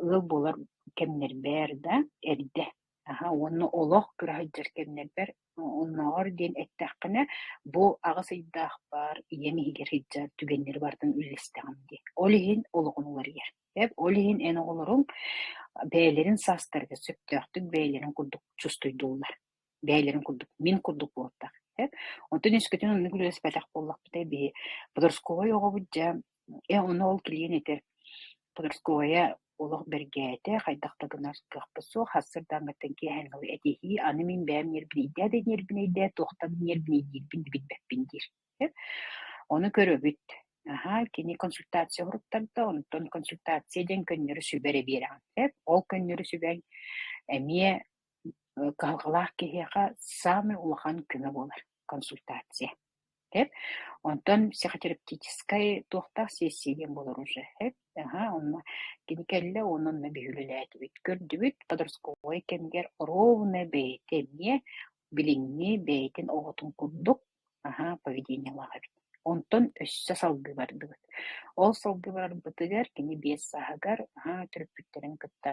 ыал буолар кэмнэрбэр да эрдэ Аһа уонна олох кыра сылдьар кэмнэрбэр оннооҕор диэн эттэххинэ, бу аҕыс ыйдаахпар ийэм иһигэр сылдьар түгэннэри барытын үллэстэҕим дии. Ол иһин олоҕун уларыйар. Эп ол иһин эн оҕолоруҥ бэйэлэрин саастарыгар сөптөөхтүк бэйэлэрин курдук чувствуйдууллар. Бэйэлэрин курдук, мин курдук буолтах. Эп онтон өскөтүн оннук үлэлэспэтэх буоллахпыта биһи подростковай оҕобут дьэ э ону ол клиент этэр подростковайа олох бэргээтэ, хайдах да гынар кыахпыт суох, сарсыардааҥҥыттан киэһээҥҥи дылы этиһии, аны мин бэйэм ньиэрбинэйдээ да ньиэрбинэйдээ, туохтан ньиэрбинэйдиирбин да билбэппин диир. Ону көрөбүт. Аһаа, кини консультация уруттарда, онтон консультация диэн көннөрү сүбэ эрэ биэрэҕин. Ол көннөрү сүбэҥ эмиэ кыһалҕалаах киһиэхэ саамай улахан көмө буолар консультация. Эп. Онтон психотерапевтическай туохтаах сессия диэн буолар уже. Эп. Аһа, онно кини кэллэ уонна онно биһи үлэлээтибит. Көрдүбүт, подростковай кэмигэр ровно бэйэтэ эмиэ билиҥҥи бэйэтин оҕотун курдук аһа поведениелаах эбит. Онтон өссө салгыы бардыбыт. Ол салгыы барарбытыгар кини 5 сааһыгар аһа төрөппүттэрин кытта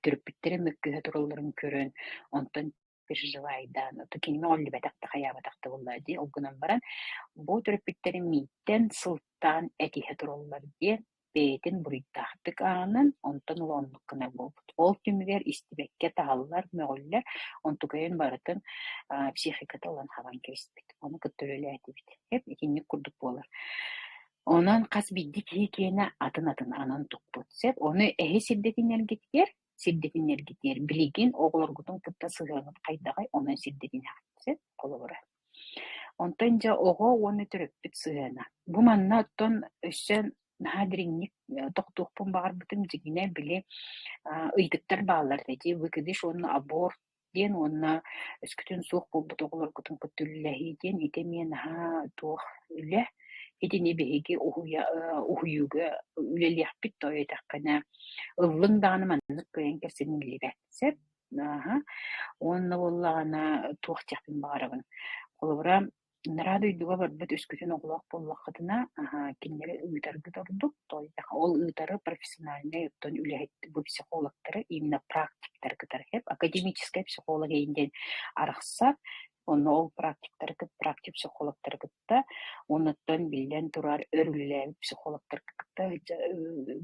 төрөппүттэрэ мөккүһэ туралларын көрөн, онтон переживайдаан, ото кини мөҕүллүбэтэх да хайаабатах да буоллаа дии. Ол гынан баран, бу төрөппүттэрим мииттэн сылтаан этиһэ тураллар диэн бэйэтин буруйдаахтык ааҕынан, онтон ыла оннук гынар буолбут. Ол түмүгэр истибэккэ таһаллар, мөҕүллэр, онтукайын барытын психиката ылан хабан кэбиспит. Ону кытта үлэлээтибит. Эп итинник курдук буолар. Онон хас биирдии киһи киэнэ атын-атын анан туппут. Сөп. Ону эһи сирдэтинэргитигэр сирдэтинэргитигэр билигин оҕолоргутун кытта сыһыаҥҥыт хайдаҕый, онон сирдэтинэҕит. Сөп. Холобура. Онтон дьэ оҕо уонна төрөппүт сыһыана. Бу манна оттон өссө наһаа дириҥник тохтуохпун баҕарбытым дьиҥинэ били ыйытыктар бааллар этэ выкидыш уонна аборт диэн уонна өскөтүн суох буолбут оҕолоргутун кытта үлэлэһии диэн ити эмиэ наһаа туох үлэ. Итини биһиги уһуйа уһуйууга үлэлиэхпит тоҕо диэтэххинэ ыллыҥ даҕаны маннык кыайан кэпсэниллибэт сөп. Ааһа. Уонна буоллаҕына туох диэхпин баҕарабын. Холобура, Анараа дойдуга барбыт үскүтүн оҕолоох буоллаххытына, кинилэри ыытаргыт ордук. Ол ыытары профессиональнай оттон үлэһит бу психологтары именно практиктары кытары академическай психолог диэн арахсар. Онно ол практиктары практик психологтары кытта уоннаттан биллэн турар өр үлэлээбит психологтары кытта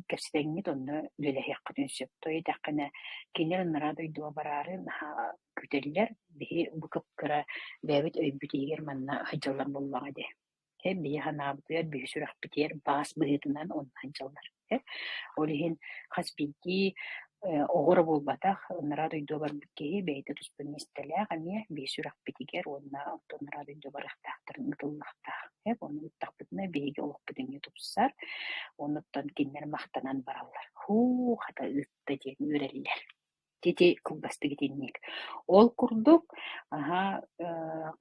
кэпсэтэҥҥит онно үлэлэһиэххитин сөп. Тоҕо диэтэххинэ, кинилэр анараа дойдуга бараары наһаа күүтэллэр. Биһи бу кып-кыра бэйэбит өйбүт иһигэр манна сылдьаллар буоллаҕа дии. Биһи санаабытыгар, биһи сүрэхпитигэр баас быһыытынан онно сылдьаллар. Ол иһин хас биирдии Оҕо эрэ буолбатах, ынараа дойдуга барбыт киһи бэйэтэ туспа миэстэлээх эмиэ биһи сүрэхпитигэр уонна оттон ынараа дойдуга барыахтаахтарын ыытыллыахтаах. Ону ыыттахпытына биһиги олохпут эмиэ тупсар, оннуттан кинилэр махтанан бараллар. Һуу, хата ыытта диэн үөрэллэр. Ити кылгастык итинник. Ол курдук, аһаа,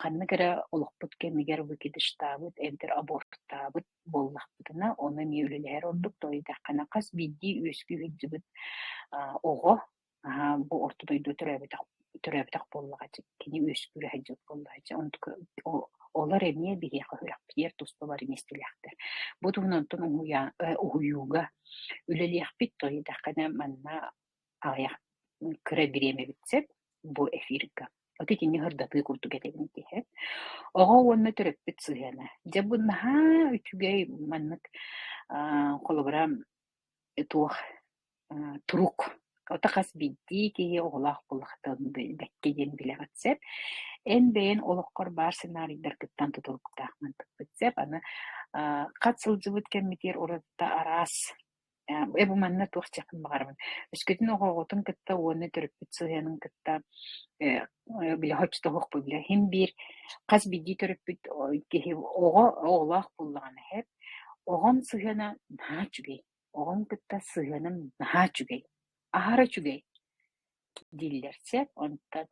ханнык эрэ олохпут кэмигэр выкидыштаабыт эбэтэр аборттаабыт буоллахпытына, ону эмиэ үлэлэһэр ордук. Тоҕо диэтэххинэ, хас биирдии үөскүү сылдьыбыт оҕо бу орто дойду төрөөбөтөх төрөөбөтөх буоллаҕа кини үөскүүр сылдьыбыт буоллаҕа онтука олор эмиэ биһиэхэ үрэхпитигэр туспа бары миэстэлээхтэр. Бу туһунан онтон уһуйууга үлэлиэхпит, тоҕо диэтэххинэ, манна аҕыйах кыра бириэмэбит сөп бу эфирга. От итини сырдатыы курдук этэбин киһи. Оҕо уонна төрөппүт сыһыана. Дьэ бу наһаа үчүгэй маннык холобура туох турук. Ото хас биирдии киһи оҕолоох буоллахтан бэккэ диэн билэҕит сөп. Эн бэйэн олоххор баар сценарийдаргыттан тутулуктаах мантыкпыт сөп. Аны хат сылдьыбыт кэммитигэр ураты араас Бу манна туох диэхпин баҕарабын. Өскөтүн оҕоҕутун кытта уонна төрөппүт сыһыанын кытта били хоччотоһуохпун билэ иһин биир хас биирдии төрөппүт киһи оҕо оҕолоох буоллаҕына иһэр оҕом сыһыана наһаа үчүгэй, оҕом кытта сыһыаным наһаа үчүгэй, аһара үчүгэй дииллэр сөп. Онтон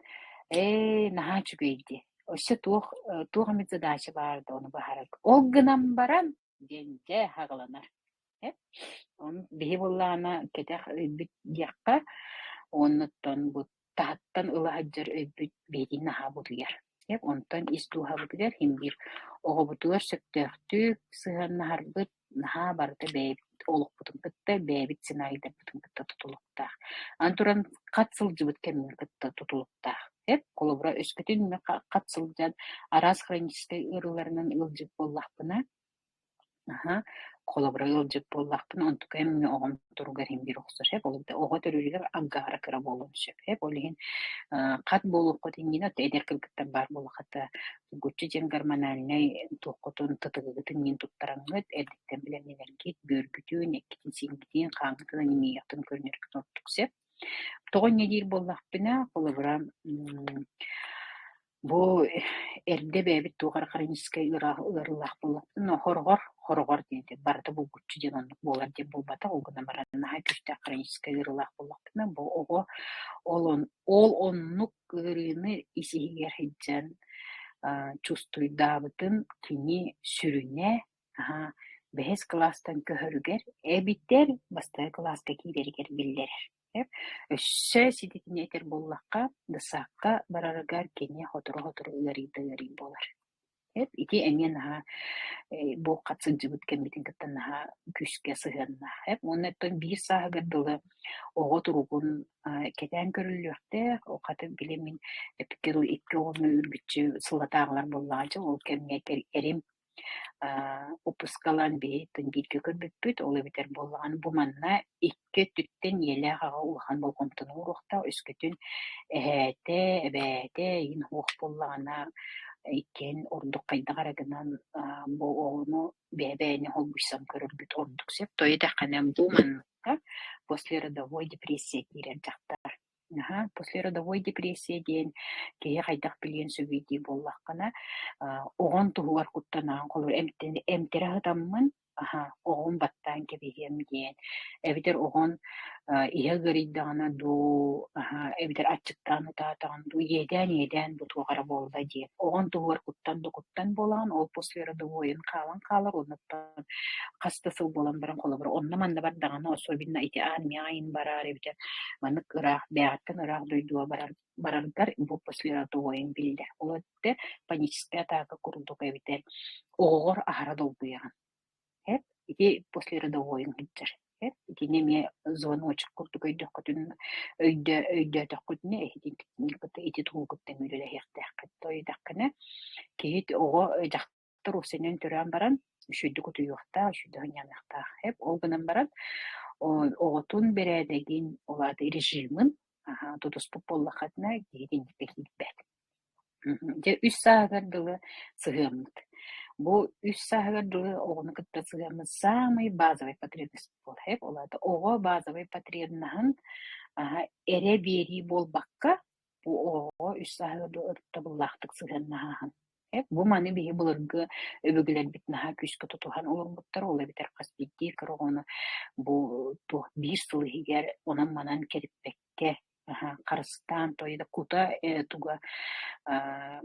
ээ наһаа үчүгэй дии. Өссө туох туох эмит задача баар да ону быһаарар. Ол гынан баран диэн дьэ хаҕыланар. Ону биһи буоллаҕына кэтэх өйбүт диэххэ, уоннуттан бу таһыттан ыла сылдьар өйбүт биһигини наһаа бутуйар. Онтон ис дууһабытыгар син биир оҕобутугар сөптөөхтүк сыһыаннаһарбыт наһаа барыта бэйэбит олохпутун кытта, бэйэбит сценарийдарбытын кытта тутулуктаах. Аны туран хат сылдьыбыт кэмин кытта тутулуктаах. Холобура, өскөтүн хат сылдьан араас хроническай ыарыыларынан ыалдьыбыт буоллахпына, Аһа, холобура ыалдьыт буоллахпына, онтукайым мин оҕом туругар иһин биир охсор сөп, ол оҕо төрүүрүгэр аҥгаара кыра буолуон сөп. Ол иһин хат буолуоххут иннинэ эдэр кыргыттар баар буоллаххыта булгуччу диэн гормональнай туоххутун, тытыгыгытын иҥин туттараҥҥыт, эрдэттэн бэлэмнэнэргит, бүөргүтүн, эккитин-сииҥҥитин, хааҥҥытын, анемияҕытын көрүнэргит ордук сөп. Тоҕо инньэ диир буоллахпына, холобура, бу эрдэ бэйэбит туох эрэ хроническай ыарыылаах буоллахпытына, хороҕор, хороҕор диэн барыта булгуччу диэн оннук буолар диэн буолбатах, ол гынан баран наһаа күүстээх хроническай ыарыылаах буоллахпытына, бу оҕо ол ол оннук ыарыыны ис-иһигэр сылдьан чувствуйдаабытын кини сүрүнэ аһаа бэһис кылаастан көһөрүгэр эбэтэр бастакы кылааска киирэригэр биллэрэр. Өссө сититини этэр буоллахха, десакка барарыгар кини сотору-сотору ыарыйда ыарый буолар. Ити эмиэ наһаа бу хат сылдьыбыт кэммитин кытта наһаа күүскэ сыһыаннаах. Уонна оттон биир сааһыгар дылы оҕо туругун кэтээн көрүллүөхтээх. Хата били мин эппиккэ дылы икки оҕону үргүччү сыллатааҕылар буоллаҕа дьэ ол кэмҥэ эрим Выпускалаан биһиги бииргэ көрбүппүт, ол эбэтэр буоллаҕына бу манна икки өттүттэн ийэлээх аҕа улахан болҕомтону ууруохтаах, өскөтүн эһээтэ, эбээтэ игин суох буоллаҕына иккиэн ордук хайдах эрэ гынан бу оҕону бэйэ-бэйэни холбуйсан көрөрбүт ордук сөп. Тоҕо диэтэххинэ бу манныкка послеродовой депрессия киирэр дьахтар. Аһа, послеродовой депрессия диэн киһи хайдах билиэн сөбүй дии буоллаххына, оҕон туһугар куттанаҕын, холобур, эмтэрэ аһытаммын, аһа, оҕом баттаан кэбиһиэм диэн, эбэтэр оҕон иһэ ыарыйдаҕына дуу, аһа, эбэтэр аччыктаан утаатаҕын дуу, иэдээн-иэдээн бу туох эрэ буолла диэн. Оҕон туһугар куттан да куттан буолаҕын, ол послеродовойун хаалан хаалар, оннуттан хас да сыл буолан баран, холобур, онно-манна бардаҕына, особенно ити армияҕа иһин бараар эбэтэр маннык ыраах, бэйэҕиттэн ыраах дойдуга барар бараргар бу послеродовойун биллэр. Ол эбэтэр паническая атака курдук эбэтэр оҕоҕор аһара долгуйаҕын. Эп ити послеродовойун сылдьар. Эп итини эмиэ звоночек курдук өйдөххүтүн өйдө өйдөөтөххүтүнэ эһиги ити тугу кытта үлэлэһиэхтээххит. Тоойдоххуна киһи оҕо дьахтар Уопсайынан төрөөн баран үчүгэйдик утуйуохтаах, үчүгэйдик сынньаныахтаах. Ол гынан баран оҕотун бэрээдэгин, ол аата режимин тутуспут буоллаххытына киһи итинниккэ киирбэт. Дьэ үс сааһыгар дылы сыһыаммыт. Бу үс сааһыгар дылы оҕону кытта сыһыаммыт саамай базовай потребность буолар. Ол аата оҕо базовай потребноһын Аһа, эрэ биэрии буолбакка, бу оҕоҕо үс сааһыгар дылы ытыктабыллаахтык сыһыаннаһааһын. Бу маны биһи былыргы өбүгэлэрбит наһаа күүскэ тутуһан олорбуттар, ол эбэтэр хас биирдии кыра оҕону бу туох биир сыл иһигэр онон-манан кэриппэккэ, харыстаан той да кута туга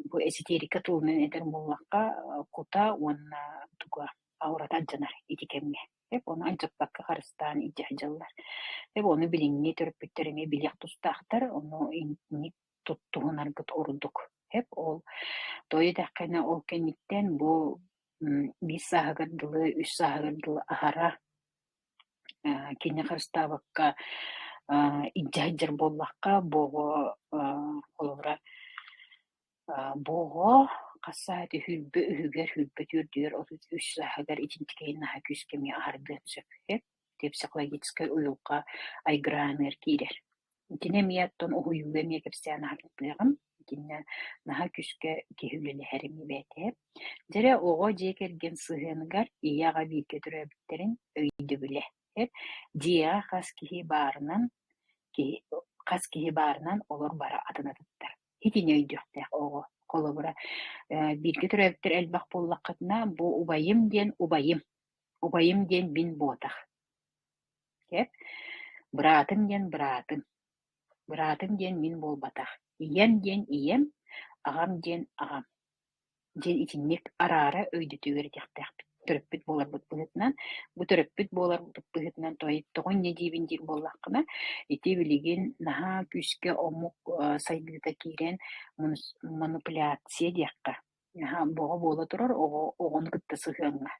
бу эзотерика тылынан этэр буоллахха, кута уонна туга аурата алдьанар ити кэмҥэ. Ону алдьаппакка харыстаан илдьэ сылдьаллар. Ону билиҥҥи төрөппүттэр эмиэ билиэх тустаахтар, ону инник туттуһунаргыт ордук. Ол тоҕо диэтэххинэ ол кэнниттэн бу биир сааһыгар дылы, үс сааһыгар дылы аһара кини харыстаабакка илдьэ сылдьар буоллахха, бу оҕо холобура бу оҕо хас сааһа сүүрбэ үһүгэр, сүүрбэ түөрдүгэр, 33 сааһыгар итинтикэйин наһаа күүскэ эмиэ аһардыан сөп. Ити психологическай уйулҕа айгырааныгар киирэр. Итини эмиэ оттон уһуйууга эмиэ кэпсээн аһардыаҕым. Итиннэ наһаа күүскэ киһи үлэлэһэр эмиэ бэйэтэ. Дьэрэ оҕо дьиэ кэргэн сыһыаныгар ийэ-аҕа бииргэ төрөөбүттэрин өйдөбүлэ. Дьиэҕэ хас киһи баарынан киһи хас киһи баарынан олор бары атын атыттар. Итини өйдүөхтээх оҕо. Холобура, бииргэ төрөөбүттэр элбэх буоллаххытына, бу убайым диэн убайым, убайым диэн мин буотах. Быраатым диэн быраатым, быраатым диэн мин буолбатах, ийэм диэн ийэм, аҕам диэн аҕам диэн итинник араара өйдөтүү үөрэтиэхтээхпит. Төрөппүт буоларбыт быһыытынан, бу төрөппүт буоларбыт быһыытынан тоҕо инньэ диибин диир буоллаххына, ити билигин наһаа күүскэ омук сайдыыта киирэн манипуляция диэххэ, наһаа боҕо буола турар оҕо оҕону кытта сыһыаҥҥа.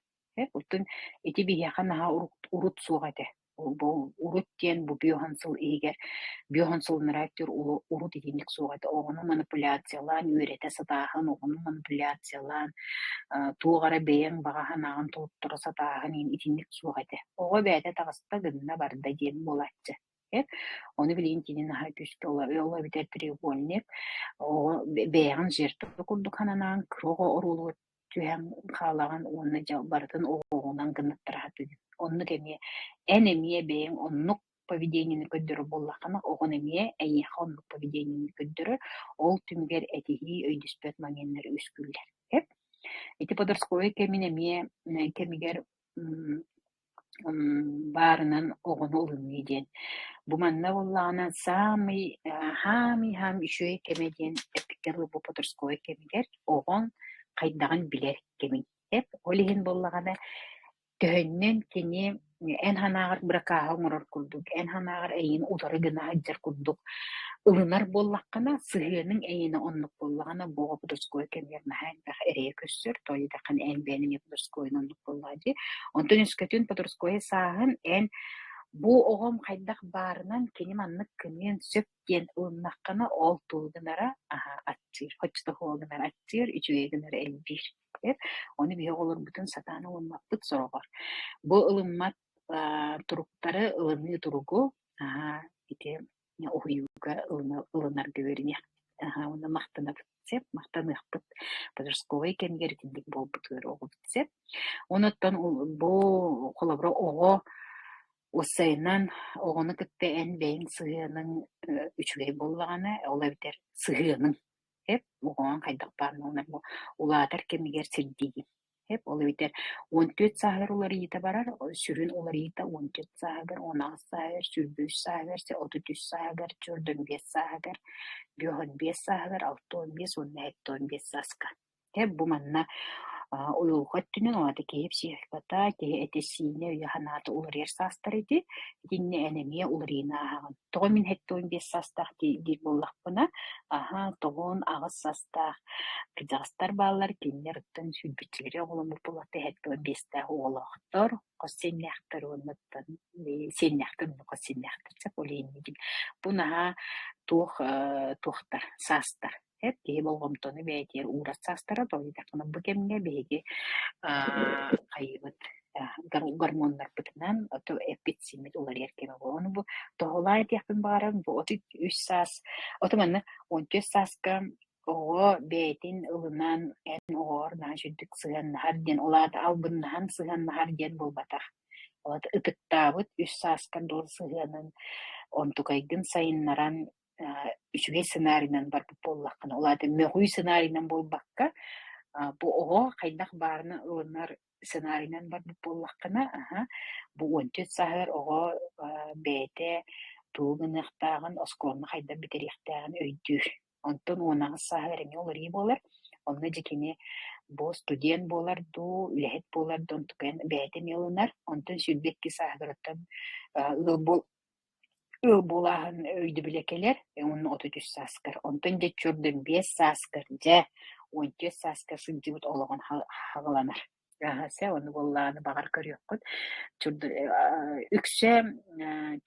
Оттон ити биһиэхэ наһаа урут суох этэ. Бу урут диэн бу биохан сыл иһигэр биохан сылынараа өттүгэр урут итинник суох этэ. Оҕону манипуляциялаан үөрэтэ сатааһын, оҕону манипуляциялаан туох эрэ бэйэҥ баҕа санааҕын толотторо сатааһын итинник суох этэ. Оҕо бэйэтэ таҕыста гынна барда диэн буолааччы. Ону билигин кини наһаа күүскэ ол эбэтэр треугольник оҕо бэйэҕин жертва курдук сананаан кыра оҕо оруолугар түһэн хаалаҕын уонна дьэ барытын оҕоҕунан гыннаттара сатыыгын. Оннук эмиэ эн эмиэ бэйэҥ оннук поведениены көрдөрөр буоллаххына, оҕон эмиэ эйиэхэ оннук поведениены көрдөрөр, ол түмүгэр этиһии, өйдөспөт моменнар үөскүүллэр. Ити подростковай кэмин эмиэ кэмигэр баарынан оҕону ылыныы диэн. Бу манна буоллаҕына саамай хаамый-хаам үчүгэй кэмэ диэн эппиккэ дылы бу подростковай кэмигэр оҕоҥ хайдаҕын билэр кэмиҥ. Эп ол иһин буоллаҕына төһөннөн кини эн санааҕар быракааһы оҥорор курдук, эн санааҕар эйигин утары гына сылдьар курдук ылынар буоллаххына, сыһыаныҥ эйиэнэ оннук буоллаҕына, бу оҕо подростковай кэмигэр наһаа элбэх эрэйи көрсөр, тоҕо диэтэххинэ эн бэйэҥ эмиэ подростковайын оннук буоллаҕа дии. Онтон өскөтүн подростковай сааһын эн бу оҕом хайдах баарынан кини маннык гыныан сөп диэн ылыннаххына, ол тугу гынара аһаа аччыыр, хоччотоһуо гынара аччыыр, үчүгэй гынара элбиир. Ону биһиги оҕолорбутун сатаан ылыммаппыт сороҕор. Бу ылыммат туруктары ылыныы туругу аһаа ити уһуйууга ылынарга үөрэниэх аһаа уонна махтанабыт сөп, махтаныахпыт. Подростковай кэмигэр итинник буолбутугар оҕобут сөп. Онуттан бу холобура оҕо уопсайынан оҕону кытта эн бэйэҥ сыһыаныҥ үчүгэй буоллаҕына, ол эбэтэр сыһыаныҥ Эп оҕоҥ хайдах баарынан улаатар кэмигэр сирдиигин. Эп ол эбэтэр 14 сааһыгар уларыйыыта барар, сүрүн уларыйыыта 14 сааһыгар, 16 сааһыгар, 23 сааһыгар, 33 сааһыгар, 45 сааһыгар, 55 сааһыгар, 65 уонна 75 сааска. Эп бу манна уйулҕа өттүнэн ол аата киһи психиката, киһи этэ-сиинэ, өйө-санаата уларыйар саастара ити. Итиннэ эн эмиэ уларыйыыны ааһаҕын. Тоҕо мин 75 саастаах диир буоллахпына, аһаа, тоҕуон аҕыс саастаах кырдьаҕастар бааллар, кинилэр оттон сүүрбэччэлэри оҕоломмут буоллахтар, 75-тээх оҕолоохтор, хос сиэннээхтэр уонна оттон сиэннээхтэр уонна хос сиэннээхтэр сөп ол иһин бу наһаа туох туохтар саастар Эр киһи болҕомтону бэйэтигэр уурар саастара тоҕо бу кэмҥэ биһиги хайыыбыт гормоннарбытынан эппит-сииммит уларыйар кэмэ буолар. Ону бу тоһоҕолоон этиэхпин баҕарабын, бу 33 саас, ото манна 14 сааска оҕо бэйэтин ылынан эн оҕоҕор наһаа үчүгдүк сыһыаннаһар диэн, ол аата албыннаһан сыһыаннаһар диэн буолбатах. Ол ытыктаабыт үс сааскар дылы сыһыанын онтукайгын сайыннаран үчүгэй сценарийынан барбыт буоллаххына, ол аата мөҕүү сценарийынан буолбакка, бу оҕо хайдах баарына ылынар сценарийынан барбыт буоллаххына, аһа, бу 14 сааһыгар оҕо бэйэтэ тугу гыныахтааҕын, оскуоланы хайдах бүтэриэхтээҕин өйдүүр. Онтон 18 сааһыгар эмиэ уларыйыы буолар. Онно дьэ кини бу студент буолар дуу, үлэһит буолар дуу, онтукайын бэйэтэ эмиэ ылынар. Онтон 22 сааһыгар оттон ыал буол ыал буолааһын өйдөбүлэ кэлэр, уонна 33 сааскар. Онтон дьэ чуордун 5 сааскар, дьэ 14 сааскар сылдьыбыт олоҕун хаҕыланар. Аһа, ону буоллаҕына баҕар көрүөххүт. Чурду үксэ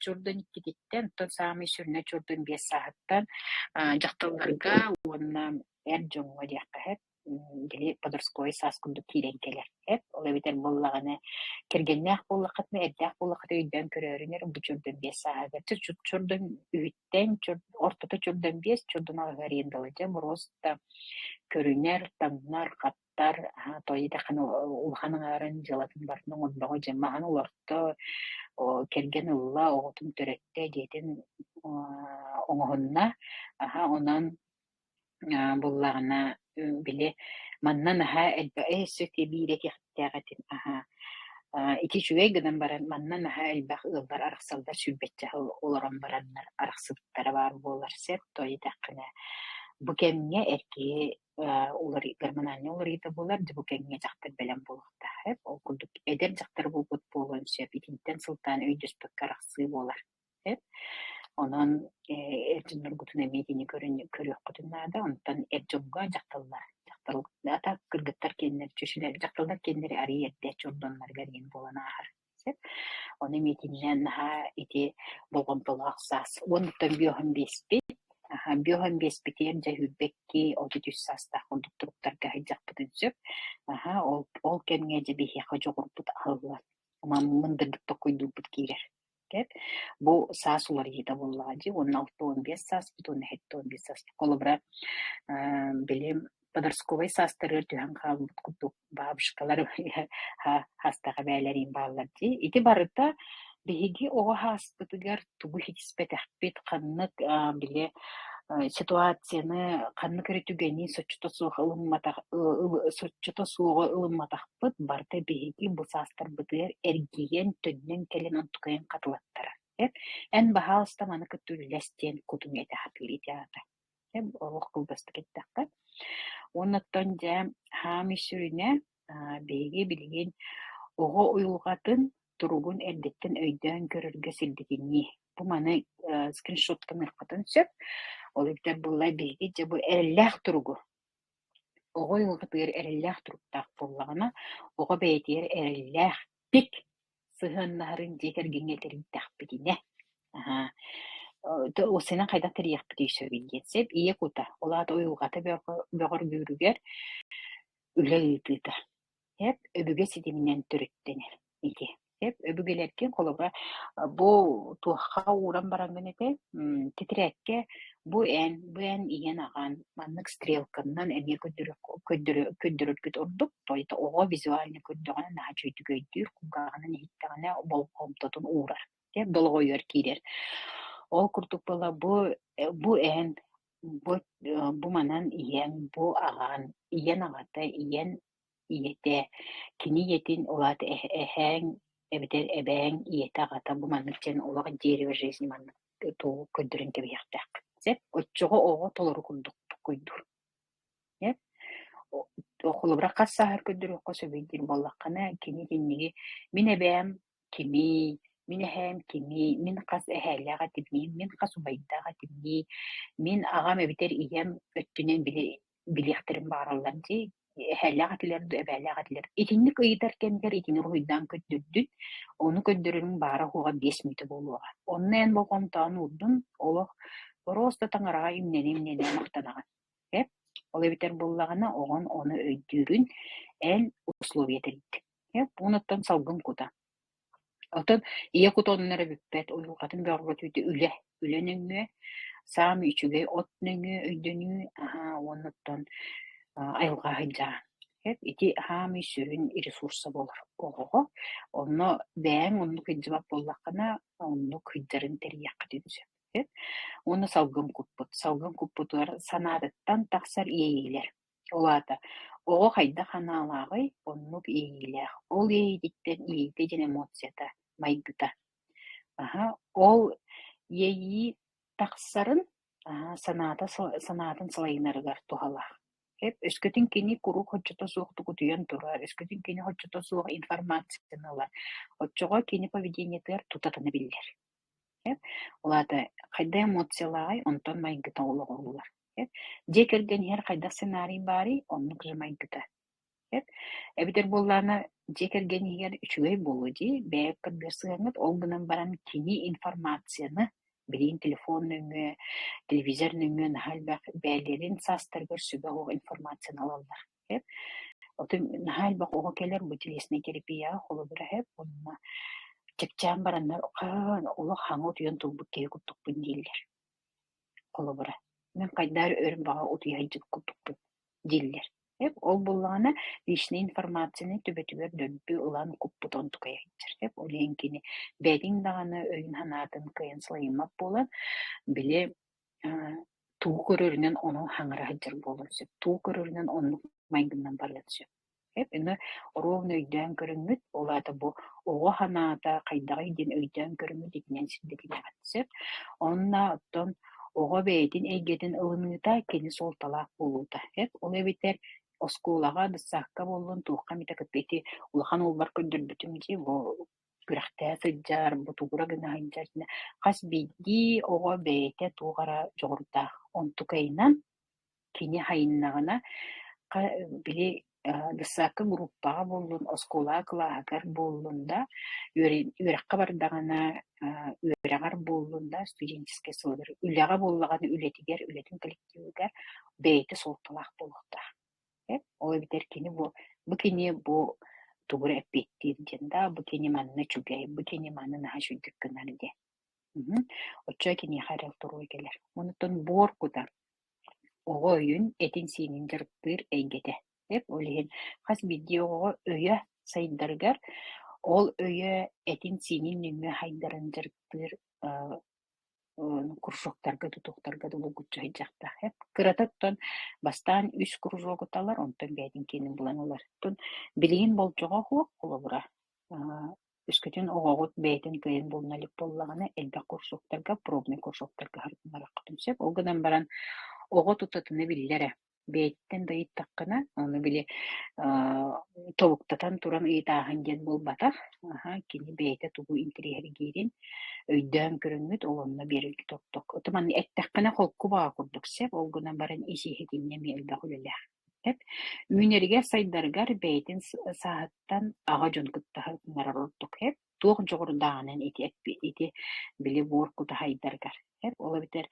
чурдун иккититтэн, оттон саамай сүрүнэ чурдун 5 сааһыттан дьахталларга уонна эр дьоҥҥо диэххэ сөп били подростковай саас курдук киирэн кэлэр эп. Ол эбэтэр буоллаҕына кэргэннээх буоллаххытына, эрдээх буоллаххытына өйдөөн көрөөрүнэр бу чурдун 5 сааһыгар чурдун үһүттэн ортото чурдун 5, чурдун аҕыһыгар иэн дылы дьэ просто көрүнэр, таҥнар, хаттар, тоҕо диэтэххинэ улахан аҥаарын дьыалатын барытын оҥордоҕо дьэ маһын олорто, кэргэн ылла, оҕотун төрөттө, дьиэтин оҥоһунна, аһа онон буллаҕына били манна наһаа элбэх ээ сөт биир этиэхтээх этим аһаа ити үчүгэй гынан баран манна наһаа элбэх ыаллар арахсаллар сүүрбэччэ сыл олорон бараннар арахсыбыттара баар буолар сөп тоҕо диэтэххинэ бу кэмҥэ эр киһи гормональнай уларыйыыта буолар дьэ бу кэмҥэ дьахтар бэлэм буолуохтаах эбит ол курдук эдэр дьахтар буолбут буолуон сөп итинтэн сылтаан өйдөспөккө арахсыы буолар сөп. Онон эр дьонноргутун эмиэ итини көрүөххүтүн наада. Онтон эр дьоҥҥо дьахталлар, дьахтал ата кыргыттар киэннэр чүчүлэр дьахталлар киэннэри арыый эрдэ чордонноргар диэн буолан ааһар. Сөп. Ону эмиэ итиннэ наһаа ити болҕомтолоох саас. Уонуттан бүөһүн биэспит, аһа, бүөһүн биэспитигэр дьэ сүүрбэкки, 33 саастаах курдук туруктарга сылдьахпытын сөп. Аһа, ол кэмҥэ дьэ биһиэхэ дьоҕурбут аһыллар. Мындырдык толкуйдуурбут киирэр. Бу саас уларыйыыта буоллаҕа дии уонна 65 сааспыт уонна 75 сааспыт. Холобура, били подростковай саастарыгар түһэн хаалбыт курдук бабушкалар хаастаах эбээлэриин бааллар дии. Ити барыта биһиги оҕо сааспытыгар тугу ситиспэтэхпит, ханнык били ситуацияны, ханнык эрэ түгэни соччото суох ылымматах соччото суоҕу ылымматах барыта биһиги бу саастарбытыгар эргийэн, төннөн кэлэн онтукайын хатылаттара. Эн баһаалыста маны кытта үллэс диэн кутуҥ этэ сатыыр ити аата. Олох кылгастык эттэххэ. Уонна оттон дьэ хаамый сүрүнэ биһиги билигин оҕо уйулҕатын туругун эрдэттэн өйдөөн көрөргө сирдэтиннии. Бу маны скриншоттаныаххытын сөп. Ол эбэтэр буолла биһиги дьэ бу эрэллээх туругу Оҕо уйулҕатыгар эрэллээх туруктаах буоллаҕына, оҕо бэйэтигэр эрэллээхтик сыһыаннаһарын дьиэ кэргэҥҥэ тэрийдэхпитинэ, аһаа, уопсайынан хайдах тэрийиэхпитий сөбүй диэн сөп. Ийэ кута, ол аата уйулҕата бөҕөргүүрүгэр үлэ ыытыыта. Эп өбүгэ ситиминэн төрүттэнэр ити. Эп өбүгэлэргин холобура бу туохха ууран бараҥҥын этэ тэтэрээккэ бу эн ийэн аҕан маннык стрелканнан эмиэ көрдөрөргүт ордук. То оҕо визуально көрдөҕүнэ наһаа үчүгэйдик өйдүүр, кулгааҕынан иһиттэҕинэ болҕомтотун уурар, долоҕойугар киирэр. Ол курдук буола бу эн бу манан ийэҥ, бу аҕаҥ, ийэн аҕата, ийэн ийэтэ, кини ийэтин ол аата эһээҥ эбэтэр эбээҥ ийэтэ аҕата бу маннык диэн олох дерево жизни маннык тугу көрдөрөн кэбиһиэхтээххин сөп. Оччоҕо оҕо толору курдук толкуйдуур. Сөп. Холобура хас сааһар көрдөрүөххэ сөбүй диир буоллаххына, кини итинниги мин эбээм кимий, мин эһээм кимий, мин хас эһээлээх этимий, мин хас убайдаах этимий, мин аҕам эбэтэр ийэм өттүнэн били билиэхтэрин баҕараллар дии, эһээлээх этилэр дуу, эбээлээх этилэр. Итинник ыйытар кэмигэр итини уруһуйдаан көрдөрдүн, ону көрдөрөрүҥ баара-суоҕа 5 мүнүүтэ буолуоҕа. Онно эн болҕомтоҕун уурдун, олох просто таҥараҕа имнэнэ-имнэнэ махтанаҕын. Эп, ол эбэтэр буоллаҕына оҕон ону өйдүүрүн эн условия тэрийдиҥ. Эп, уонуттан салгын кута. Оттон ийэ кута онон эрэ бүппэт, уйулҕатын бөҕөргөтүүтэ үлэ, үлэ нөҥүө, саамай үчүгэй от нөҥүө өйдөнүү, аһаа уонна оттон айылҕа сылдьаҕын. Ити саамай сүрүн ресурса буолар оҕоҕо. Онно бэйэҥ оннук илдьибэт буоллаххына, оннук сылдьарын тэрийиэххитин сөп. Уонна салгын куппут. Салгын куппутугар санаатыттан тахсар иэйиилэр. Ол аата оҕо хайдах санаалааҕый, оннук иэйиилээх. Ол иэйиититтэн иэйиитэ диэн эмоцията, майгыта. Аһа, ол иэйии тахсарын санаата санаатын салайынарыгар туһалаах. Өскөтүн кини куруук соччото суохтук утуйан турар, өскөтүн кини соччото суох информацияны ылар, оччоҕо кини поведениетыгар тутатына биллэр. Ол аата хайдах эмоциялааҕый, онтон майгыта олоҕуруллар. Дьиэ кэргэн иһэр хайдах сценарий баарый, оннук же майгыта. Эбэтэр буоллаҕына дьиэ кэргэн иһигэр үчүгэй буолуо дии, бэйэ көрдүөр сыһыаҥҥыт, ол гынан баран кини информацияны билигин телефон нөҥүө, телевизор нөҥүө наһаа элбэх бэйэлэрин саастарыгар сүбэ оһох информацияны ылаллар. Отун наһаа элбэх оҕо кэлэр бу телеснай терапияҕа холобура иһэр уонна чэпчээн бараннар хаан олох хаҥа утуйан турбут киһи курдукпун дииллэр. Холобура, мин хайдаар өр баҕа утуйа сылдьыбыт курдукпун дииллэр. Ол буоллаҕына личнэй информацияны төбөтүгэр дөлбү ылан куппут онтукайа сылдьар. Ол иһин кини бэйэтин даҕаны өйүн-санаатын кыайан салайыммат буолан, били тугу көрөрүнэн ону хаҥара сылдьар буолуон сөп, тугу көрөрүнэн оннук майгыннан барыан сөп. Аны оруобуна өйдөөн көрөҥҥүт, ол аата бу оҕо санаата хайдаҕый диэн өйдөөн көрөҥҥүт итинэн сирдэтиниэххит сөп. Уонна оттон оҕо бэйэтин эйгэтин ылыныыта кини суолталаах буолуута. Ол эбэтэр оскуолаҕа, дьыссаакка буоллун, туохха эмитэ кытта ити улахан уолбар көрдөрбүтүм дии, бу күрэхтэһэ сылдьар, ботугура гына сылдьар хас биирдии оҕо бэйэтэ туох эрэ дьоҕурдаах. Онтукайынан кини хайыннаҕына, били дьыссаакка группаҕа буоллун, оскуолаҕа кылааһыгар буоллун да, үөрэххэ бардаҕына үөрэҕэр буоллун да, студенческай сылыгар, үлэҕэ буоллаҕына үлэтигэр, үлэтин коллективыгар бэйэтэ суолталаах буолуохтаах. Ол эбэтэр кини бу, бу кини бу тугу эрэ эппиэттиир диэн да, бу кини манна үчүгэй, бу кини манна наһаа үчүгэйдик гынар диэн. Оччо киниэхэ эрэл туруга кэлэр. Онтон буор кута оҕо өйүн, этин-сиинин дьарыктыыр эйгэтэ. Ол иһин хас биирдии оҕоҕо өйө сайдарыгар, ол өйө этин-сиинин нөҥүө сайдарын дьарыктыыр кружоктарга, тутуктарга да булгуччу сылдьыахтаах. Кырата оттон бастаан үс кружогу талар, онтон бэйэтин киэнин булан ылар. Оттон билигин болдьоҕо суох, холобура, Өскөтүн оҕоҕут бэйэтин кыайан булуна илик буоллаҕына, элбэх курсуктарга, пробнай курсуктарга сырытыннарыаххытын сөп. Ол гынан баран оҕо тутатына биллэр ээ. Бэйэтиттэн да ыйыттаххына, ону били тобуктатан туран ыйытааһын диэн буолбатах. Аһа, кини бэйэтэ тугу интэриэһиргиирин өйдөөн көрөҥҥүт, ол онно биэрэргит ордук. Ото манна эттэххинэ холку баҕа курдук сөп, ол гынан баран ис-иһитиннэ эмиэ элбэх үлэлээх. Үүнэригэр-сайдарыгар бэйэтин сааһыттан аҕа дьон кытта сырытыннарар ордук туох дьоҕурдааҕынан ити ити били буор кута сайдарыгар ол эбэтэр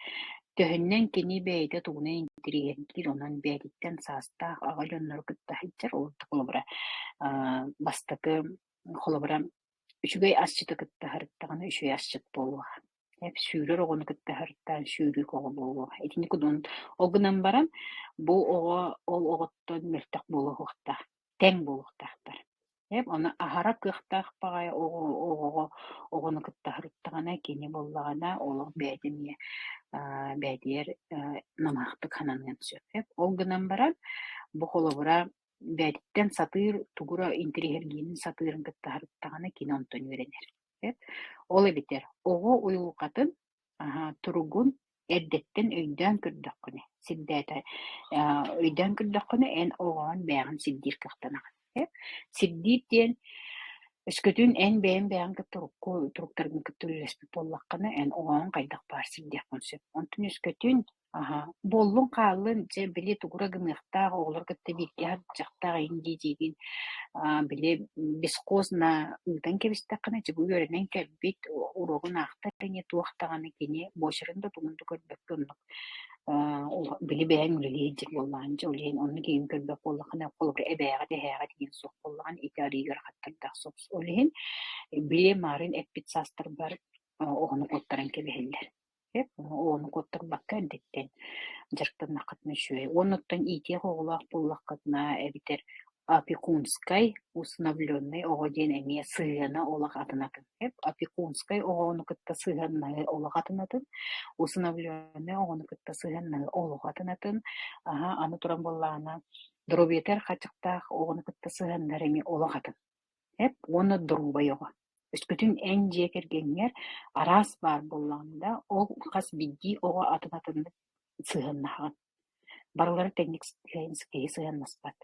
төһөннөн кини бэйэтэ тугунан интэриэһиргиир онон бэйэтиттэн саастаах аҕа дьоннору кытта сылдьар ол холобура бастакы холобура үчүгэй асчыты кытта сырыттаҕына үчүгэй асчыт буолуоҕа Сүүрэр оҕону кытта сырыттаан сүүрүүк оҕо буолуоҕа. Итини кудун ол гынан баран бу оҕо ол оҕоттон мөлтөх буолуохтаах, тэҥ буолуохтаахтар. Ону аһара кыахтаах баҕайы оҕо оҕоҕо оҕону кытта сырыттаҕына кини буоллаҕына олох бэйэтэ эмиэ бэйэтигэр намыһахтык сананыан сөп. Ол гынан баран бу холобура бэйэтиттэн сатыыр тугу эрэ интэриэһиргиирин сатыырын кытта сырыттаҕына кини онтон үөрэнэр. Ол эбэтэр оҕо уйулҕатын, туругун эрдэттэн өйдөөн көрдөххүнэ, сирдээтэ өйдөөн көрдөххүнэ, эн оҕоҕун бэйэҕин сирдиир кыахтанаҕын. Сирдиир диэн өскөтүн эн бэйэҥ бэйэҕин кытта урукку туруктаргын кытта үлэлэспит буоллаххына, эн оҕоҕун хайдах баар сирдиэххин сөп. Онтон өскөтүн Аһа, буоллун хааллын, дьэ били тугура гыныахтаах, оҕолор кытта бииргэ сылдьыахтаах иһин дии-диигин, били бесхозно ыытан кэбистэххинэ, дьэ бу үөрэнэн кэлбит, уруогун аахтар ини туох даҕаны кини буочарын да тугун да көрбөккө оннук били бэйэҥ үлэлии сылдьар буоллаҕын дьэ ол иһин оннук игин көрбөх буоллаххына, холобура эбээҕит эһээҕит игин суох буоллаҕына ити арыыгар хаттардаах соҕус. Ол иһин били марын эппит саастарбар оҕону куоттаран кэбиһэллэр. Оҕону куоттарбакка эрдэттэн дьарыктаннаххытына үчүгэй. Уонна оттон иитиэх оҕолоох буоллаххытына эбэтэр Опекунскай, усыновленнай оҕо диэн эмиэ сыһыана олох атын-атын. Опекунскай оҕону кытта сыһыаннаһыы олох атын-атын, усыновленнай оҕону кытта сыһыаннаһыы олох атын-атын. Аһа, аны туран буоллаҕына, доруобуйатыгар хаччыктаах оҕону кытта сыһыаннар эмиэ олох атын. Эп уонна доруобай оҕо. Өскөтүн эн дьиэ кэргэҥҥэр араас баар буоллаҕына да, ол хас биирдии оҕо атын-атыннык сыһыаннаһаҕын. Барылара тэҥник киһи сыһыаннаспат.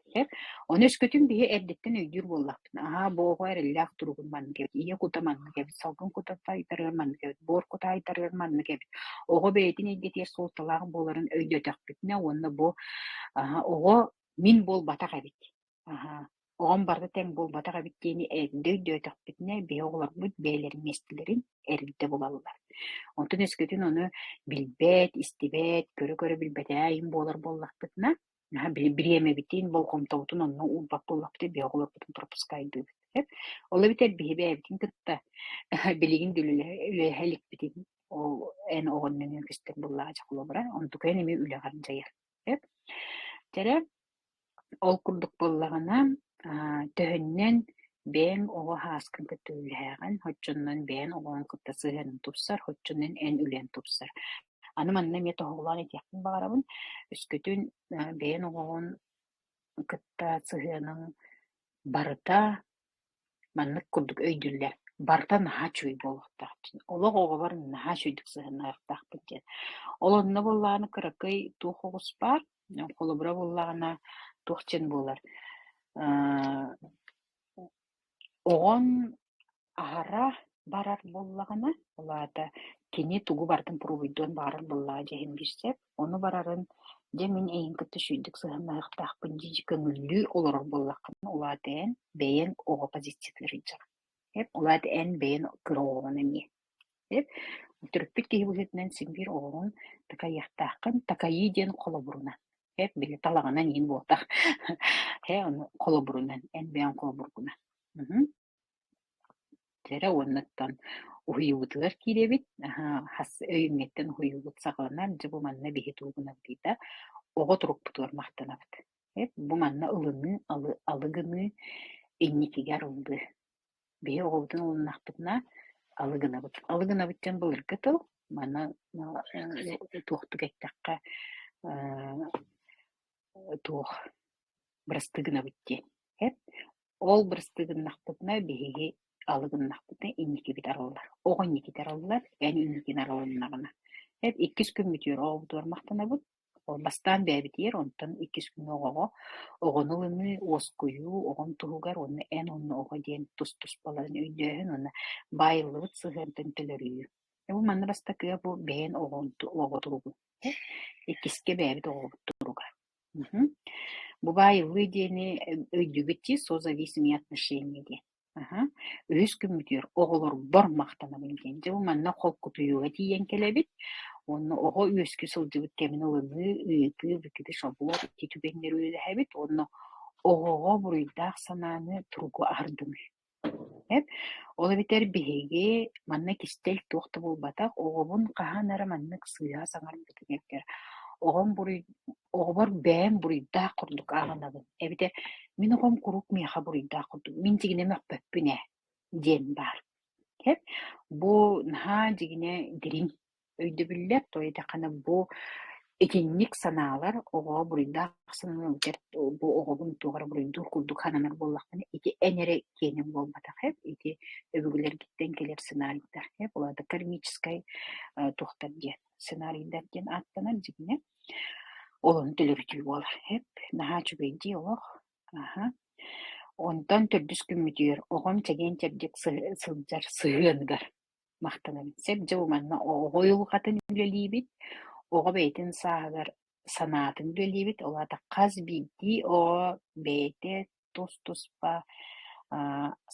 Ону өскөтүн биһи эрдэттэн өйдүүр буоллахпытына, аһаа бу оҕо эрэллээх туругун маннык эбит, ийэ кута маннык эбит, салгын кута тайтарыар маннык эбит, буор кута айтарыар маннык эбит. Оҕо бэйэтин эйгэтигэр суолталаах буоларын өйдөтөхпүтүнэ уонна бу оҕо мин буолбатах эбит Аһаа, оҕом барыта тэҥ буолбатах эбит диэни эрдэ өйдөөтөхпүтүнэ, биһи оҕолорбут бэйэлэрин миэстэлэрин эрдэ булаллар. Онтон өскөтүн ону билбэт, истибэт, көрө-көрө билбэтээ айым буолар буоллахпытына, наһаа бириэмэбитин, болҕомтобутун онно уурбат буоллахпытына, биһи оҕолорбутун пропускайдыыбыт. Ол эбэтэр биһи бэйэбитин кытта билигин да үлэлэһэ иликпитин ол эн оҕон нөҥүө көстөр буоллаҕа дьэ холобура, онтукайын эмиэ үлэҕэр дьайар. Дьэрэ, Ол курдук буоллаҕына, төһөннөн бэйэҥ оҕо һааскын кытта үлэлэһэҕин, оччонон бэйэҥ оҕоҕун кытта сыһыаныҥ тупсар, оччонон эн үлэҥ тупсар. Аны манна эмиэ тоһоҕолоон этиэхпин баҕарабын, өскөтүн бэйэҥ оҕоҕун кытта сыһыаныҥ барыта Маннык курдук өйдүүллэр: барыта наһаа үчүгэй буолуохтаах диэн, олох оҕобор наһаа үчүгэйдик сыһыаннаһыахтаахпыт диэн. Ол онно буоллаҕына кыракый туох оҕус баар, холобура буоллаҕына туох диэн буолар оҕоҥ аһара барар буоллаҕына, ол аата кини тугу барытын пробуйдуон баҕарар буоллаҕа дьэ иһин билсэр, ону барарын дьэ мин эйигин кытта үчүгэйдик сыһыаннаһыахтаахпын дии көҥүллүү олорор буоллаххына, ол аата эн бэйэҥ оҕо позициятыгар сылдьаҕын. Ол аата эн бэйэҥ кыра оҕоҕун эмиэ. Төрөппүт киһи быһыытынан син биир оҕоҕун такайыахтааххын, такайыы диэн холобурунан. Били талаҕынан иһин буолтах. Ону холобурунан, эн бэйэҥ холобургунан. Дьэрэ уоннаттан уһуйуубутугар киирэбит, хас өйүҥҥэттэн уһуйуубут саҕаланар, дьэ бу манна биһи тугунабытый да, оҕо турукпутугар махтанабыт. Бу манна ылыныы, алы гыныы, инникигэ арыллыы. Биһи оҕобутун ылыннахпытына алы гынабыт. Алы гынабыт диэн былыргы тыл, манна туохтук эттэххэ туох бырастыы гынабыт диэн. Ол бырастыы гыннахпытына биһиги алы гыннахпытына инникибит арыллар. Оҕо инникитэ арыллар, эн инникин арылыннаҕына. Иккис күммүтүгэр оҕобутугар махтанабыт. Ол бастаан бэйэбитигэр, онтон иккис күҥҥэ оҕоҕо оҕону ылыныы, уоскуйуу, оҕом туһугар уонна эн уонна оҕо диэн тус-туспаларын өйдөөһүн уонна баайыллыбыт сыһыантан төлөрүйүү. Бу манна бастакыга бу бэйэн оҕо туругун, иккискэ бэйэбит оҕобут туруга. Бу баайыллыы диэни өйдүүгүт дии, созависимые отношения диэн. Аһа. Үһүс күммүтүгэр оҕолорбор махтанабын диэн. Дьэ, бу манна холкутуйууга тиийэн кэлэбит. Уонна оҕо үөскүү сылдьыбыт кэмин ылыныы, ыытыы, выкидыш обуор ити түгэннэри үлэлэһэбит уонна оҕоҕо буруйдаах санааны туругу аһардыныы. Эп, ол эбэтэр биһиги манна кистэл туох да буолбатах, оҕобун хаһан эрэ маннык сыыһа саҥарбытым эбэтэр оҕом буруй оҕобор бэйэм буруйдаах курдук ааҕынабын эбэтэр мин оҕом куруук миэхэ буруйдаах курдук, мин дьигинэ мөхпөппүн ээ диэн баар. Эп, бу наһаа дьигинэ дириҥ өйдөбүллэр, то диэтэххинэ бу итинник санаалар оҕоҕо буруйдаах санаалар бу оҕобун туох эрэ буруйдуур курдук сананар буоллахпына ити эн эрэ киэнин буолбатах эбит, ити өбүгэлэргиттэн кэлэр сценарийдар ол аата кармическай туохтар диэн сценарийдар диэн ааттанар дьиҥинэ ол ону төлөрүтүү буолар наһаа үчүгэй дии олох аха онтон төрдүс күммүтүгэр оҕом чэгиэн-чэбдик сылдьар сыһыаныгар Махтанабын. Сөп дьэ бу манна оҕо уйулҕатын үлэлиибит, оҕо бэйэтин сааһыгар санаатын үлэлиибит, ол аата хас биирдии оҕо бэйэтэ тус-туспа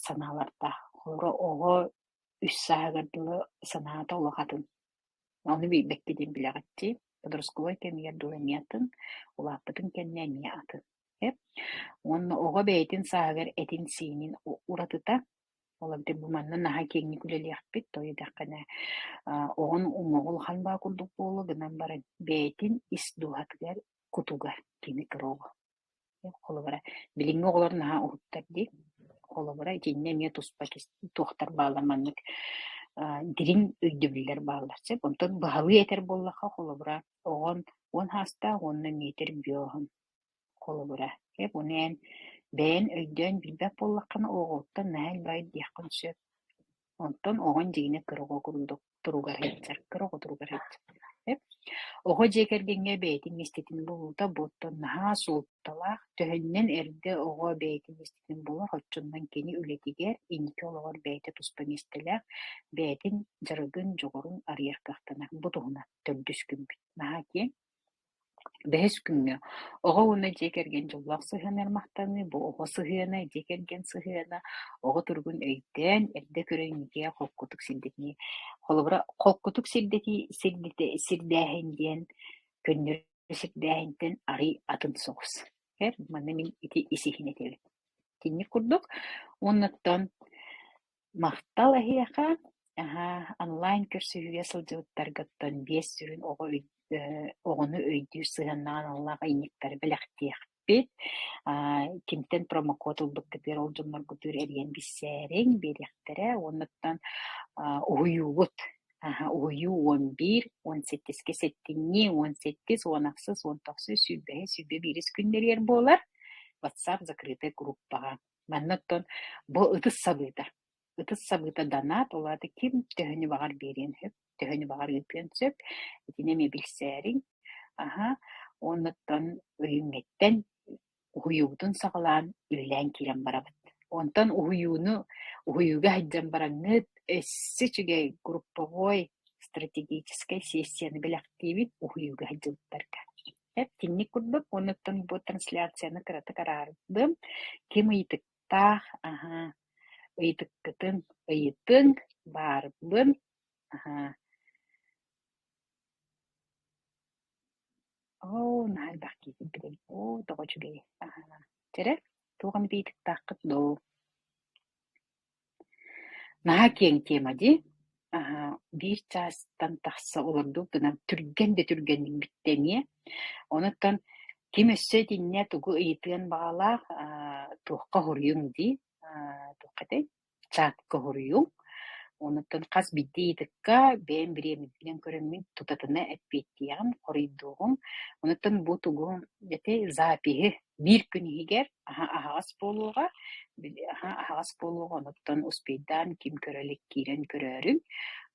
санаалардаах. Холобура, оҕо үс сааһыгар дылы санаата олох атын. Ону билбэккэ диэн билэҕит дии. Подростковай кэмигэр дылы эмиэ атын, улааппытын кэннэ эмиэ атын. Уонна оҕо бэйэтин сааһыгар этин-сиинин уратыта Ол эбэтэр бу манна наһаа киэҥник үлэлиэхпит, тоҕо диэтэххинэ оҕон уҥуоҕа улахан баа курдук буолуо гынан баран бэйэтин ис дууһатыгар, кутугар кини кыра оҕо. Холобура, билиҥҥи оҕолор наһаа уһуктар дии. Холобура, итиннэ эмиэ туспа туохтар бааллар маннык дириҥ өйдөбүллэр бааллар сөп. Онтон быһалыы этэр буоллахха, холобура, оҕон 10 саастаах уонна метр биоһун холобура. Ону эн бэйэн өйдөөн билбэт буоллаххына, оҕоттон наһаа элбэҕи диэххин сөп. Онтон оҕон дьиҥинэ кыра оҕо курдук туругар сылдьар, кыра оҕо туругар сылдьар. Оҕо дьиэ кэргэҥҥэ бэйэтин миэстэтин булуута бу оттон наһаа суолталаах. Төһөннөн эрдэ оҕо бэйэтин миэстэтин булар, оччонон кини үлэтигэр, инники олоҕор бэйэтэ туспа миэстэлээх, бэйэтин дьарыгын, дьоҕурун арыйар кыахтанар. Бу туһунан төрдүс күммүт. Наһаа киэҥ. Бэһис күҥҥэ оҕо уонна дьиэ кэргэн дьоллоох сыһыаныгар махтаныы, бу оҕо сыһыана, дьиэ кэргэн сыһыана, оҕо туругун өйдөөн, эрдэ көрөн инникигэ холкутук сирдэтии. Холобура, холкутук сирдэтии, сирдэтэ, сирдээһин диэн көннөрү сирдээһинтэн арый атын соҕус. Эр, манна мин ити ис-иһин этэбин. Итинник курдук. Уоннаттан Махтал эһиэхэ, аһаа, онлайн көрсүһүүгэ сылдьыбыттаргыттан биэс сүрүн оҕо оҕону өйдүүр сыһыаннаах аналлаах ыйынньыктары бэлэхтиэхпит. Кимтэн промокод ылбыккытыгар ол дьонноргутугар эрийэн билсээриҥ, биэриэхтэрэ. Уоннаттан уһуйуугут уһуйуу 11, 18-кэ сэтинньи, 18, 18, 19, 20, 21 күннэригэр буолар. WhatsApp закрытый группаҕа. Манна оттон бу ытыс сабыыта. Ытыс сабыыта донат, ол аата ким төһөнү баҕар биэриэн сөп, төһөнү баҕар ыытыан сөп. Итини эмиэ билсээриҥ. Аһа, уоннаттан өйүҥҥэттэн уһуйуубутун саҕалаан үлэлээн киирэн барабыт. Онтон уһуйууну уһуйууга сылдьан бараҥҥыт өссө үчүгэй групповой стратегическай сессияны бэлэхтиибит уһуйууга сылдьыбыттарга. Итинник курдук уонуттан бу трансляцияны кыратык араардым. Ким ыйытыктаах, аһаа, ыйытыккытын ыйытыҥ, баарбын, аһаа. Оо, наһаа элбэх киирбит эбит. Оо, тоҕо үчүгэй. Аһаа. Чэрэ, туох эмит ыйытыктааххыт дуу? Наһаа киэҥ тема дии. Аһаа, биир чаастан тахса олордук гынан түргэн да түргэнник бүттэ эмиэ. Онуттан ким өссө итиннэ тугу ыйытыан баҕалаах туохха хоруйуҥ дии, туохха этэй, чатка хоруйуҥ. Онуттан хас биирдии ыйытыкка бэйэм бириэмэбинэн көрөммүн тутатына эппиэттиэҕим, хоруйдуоҕум. Онуттан бу тугу этэй запиһы биир күн иһигэр аһаҕас буолуоҕа, аһаҕас буолуоҕа, онуттан успейдаан ким көрө илик киирэн көрөөрүҥ.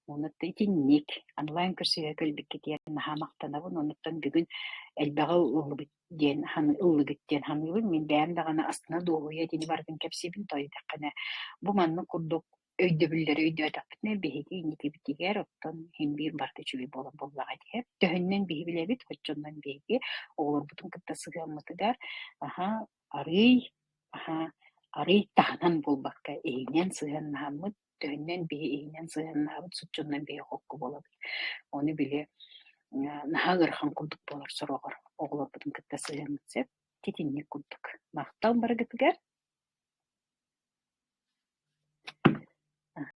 Онуттан итинник онлайн көрсүһэ кэлбиккитигэр наһаа махтанабын. Онуттан бүгүн элбэҕи ыллыбыт диэн ыллыгыт диэн саныыбын. Мин бэйэм даҕаны астына дуоһуйа итини барытын кэпсиибин тоҕо диэтэххинэ, бу маннык курдук өйдөбүллэри өйдөөтөхпүтүнэ биһиги инникибитигэр оттон иһин биир барыта үчүгэй буолар буоллаҕа дии. Төһөннөн биһи билэбит, оччонон биһиги оҕолорбутун кытта сыһыаммытыгар аһа арыый аһа арыый таһынан буолбакка иһинэн сыһыаннаһаммыт, төһөннөн биһи иһинэн сыһыаннаһабыт, соччонон биһи хокку буолабыт. Ону били наһаа ыарахан курдук буолар сороҕор оҕолорбутун кытта сыһыаммыт сөп. Итинник курдук. Махтал барыгытыгар.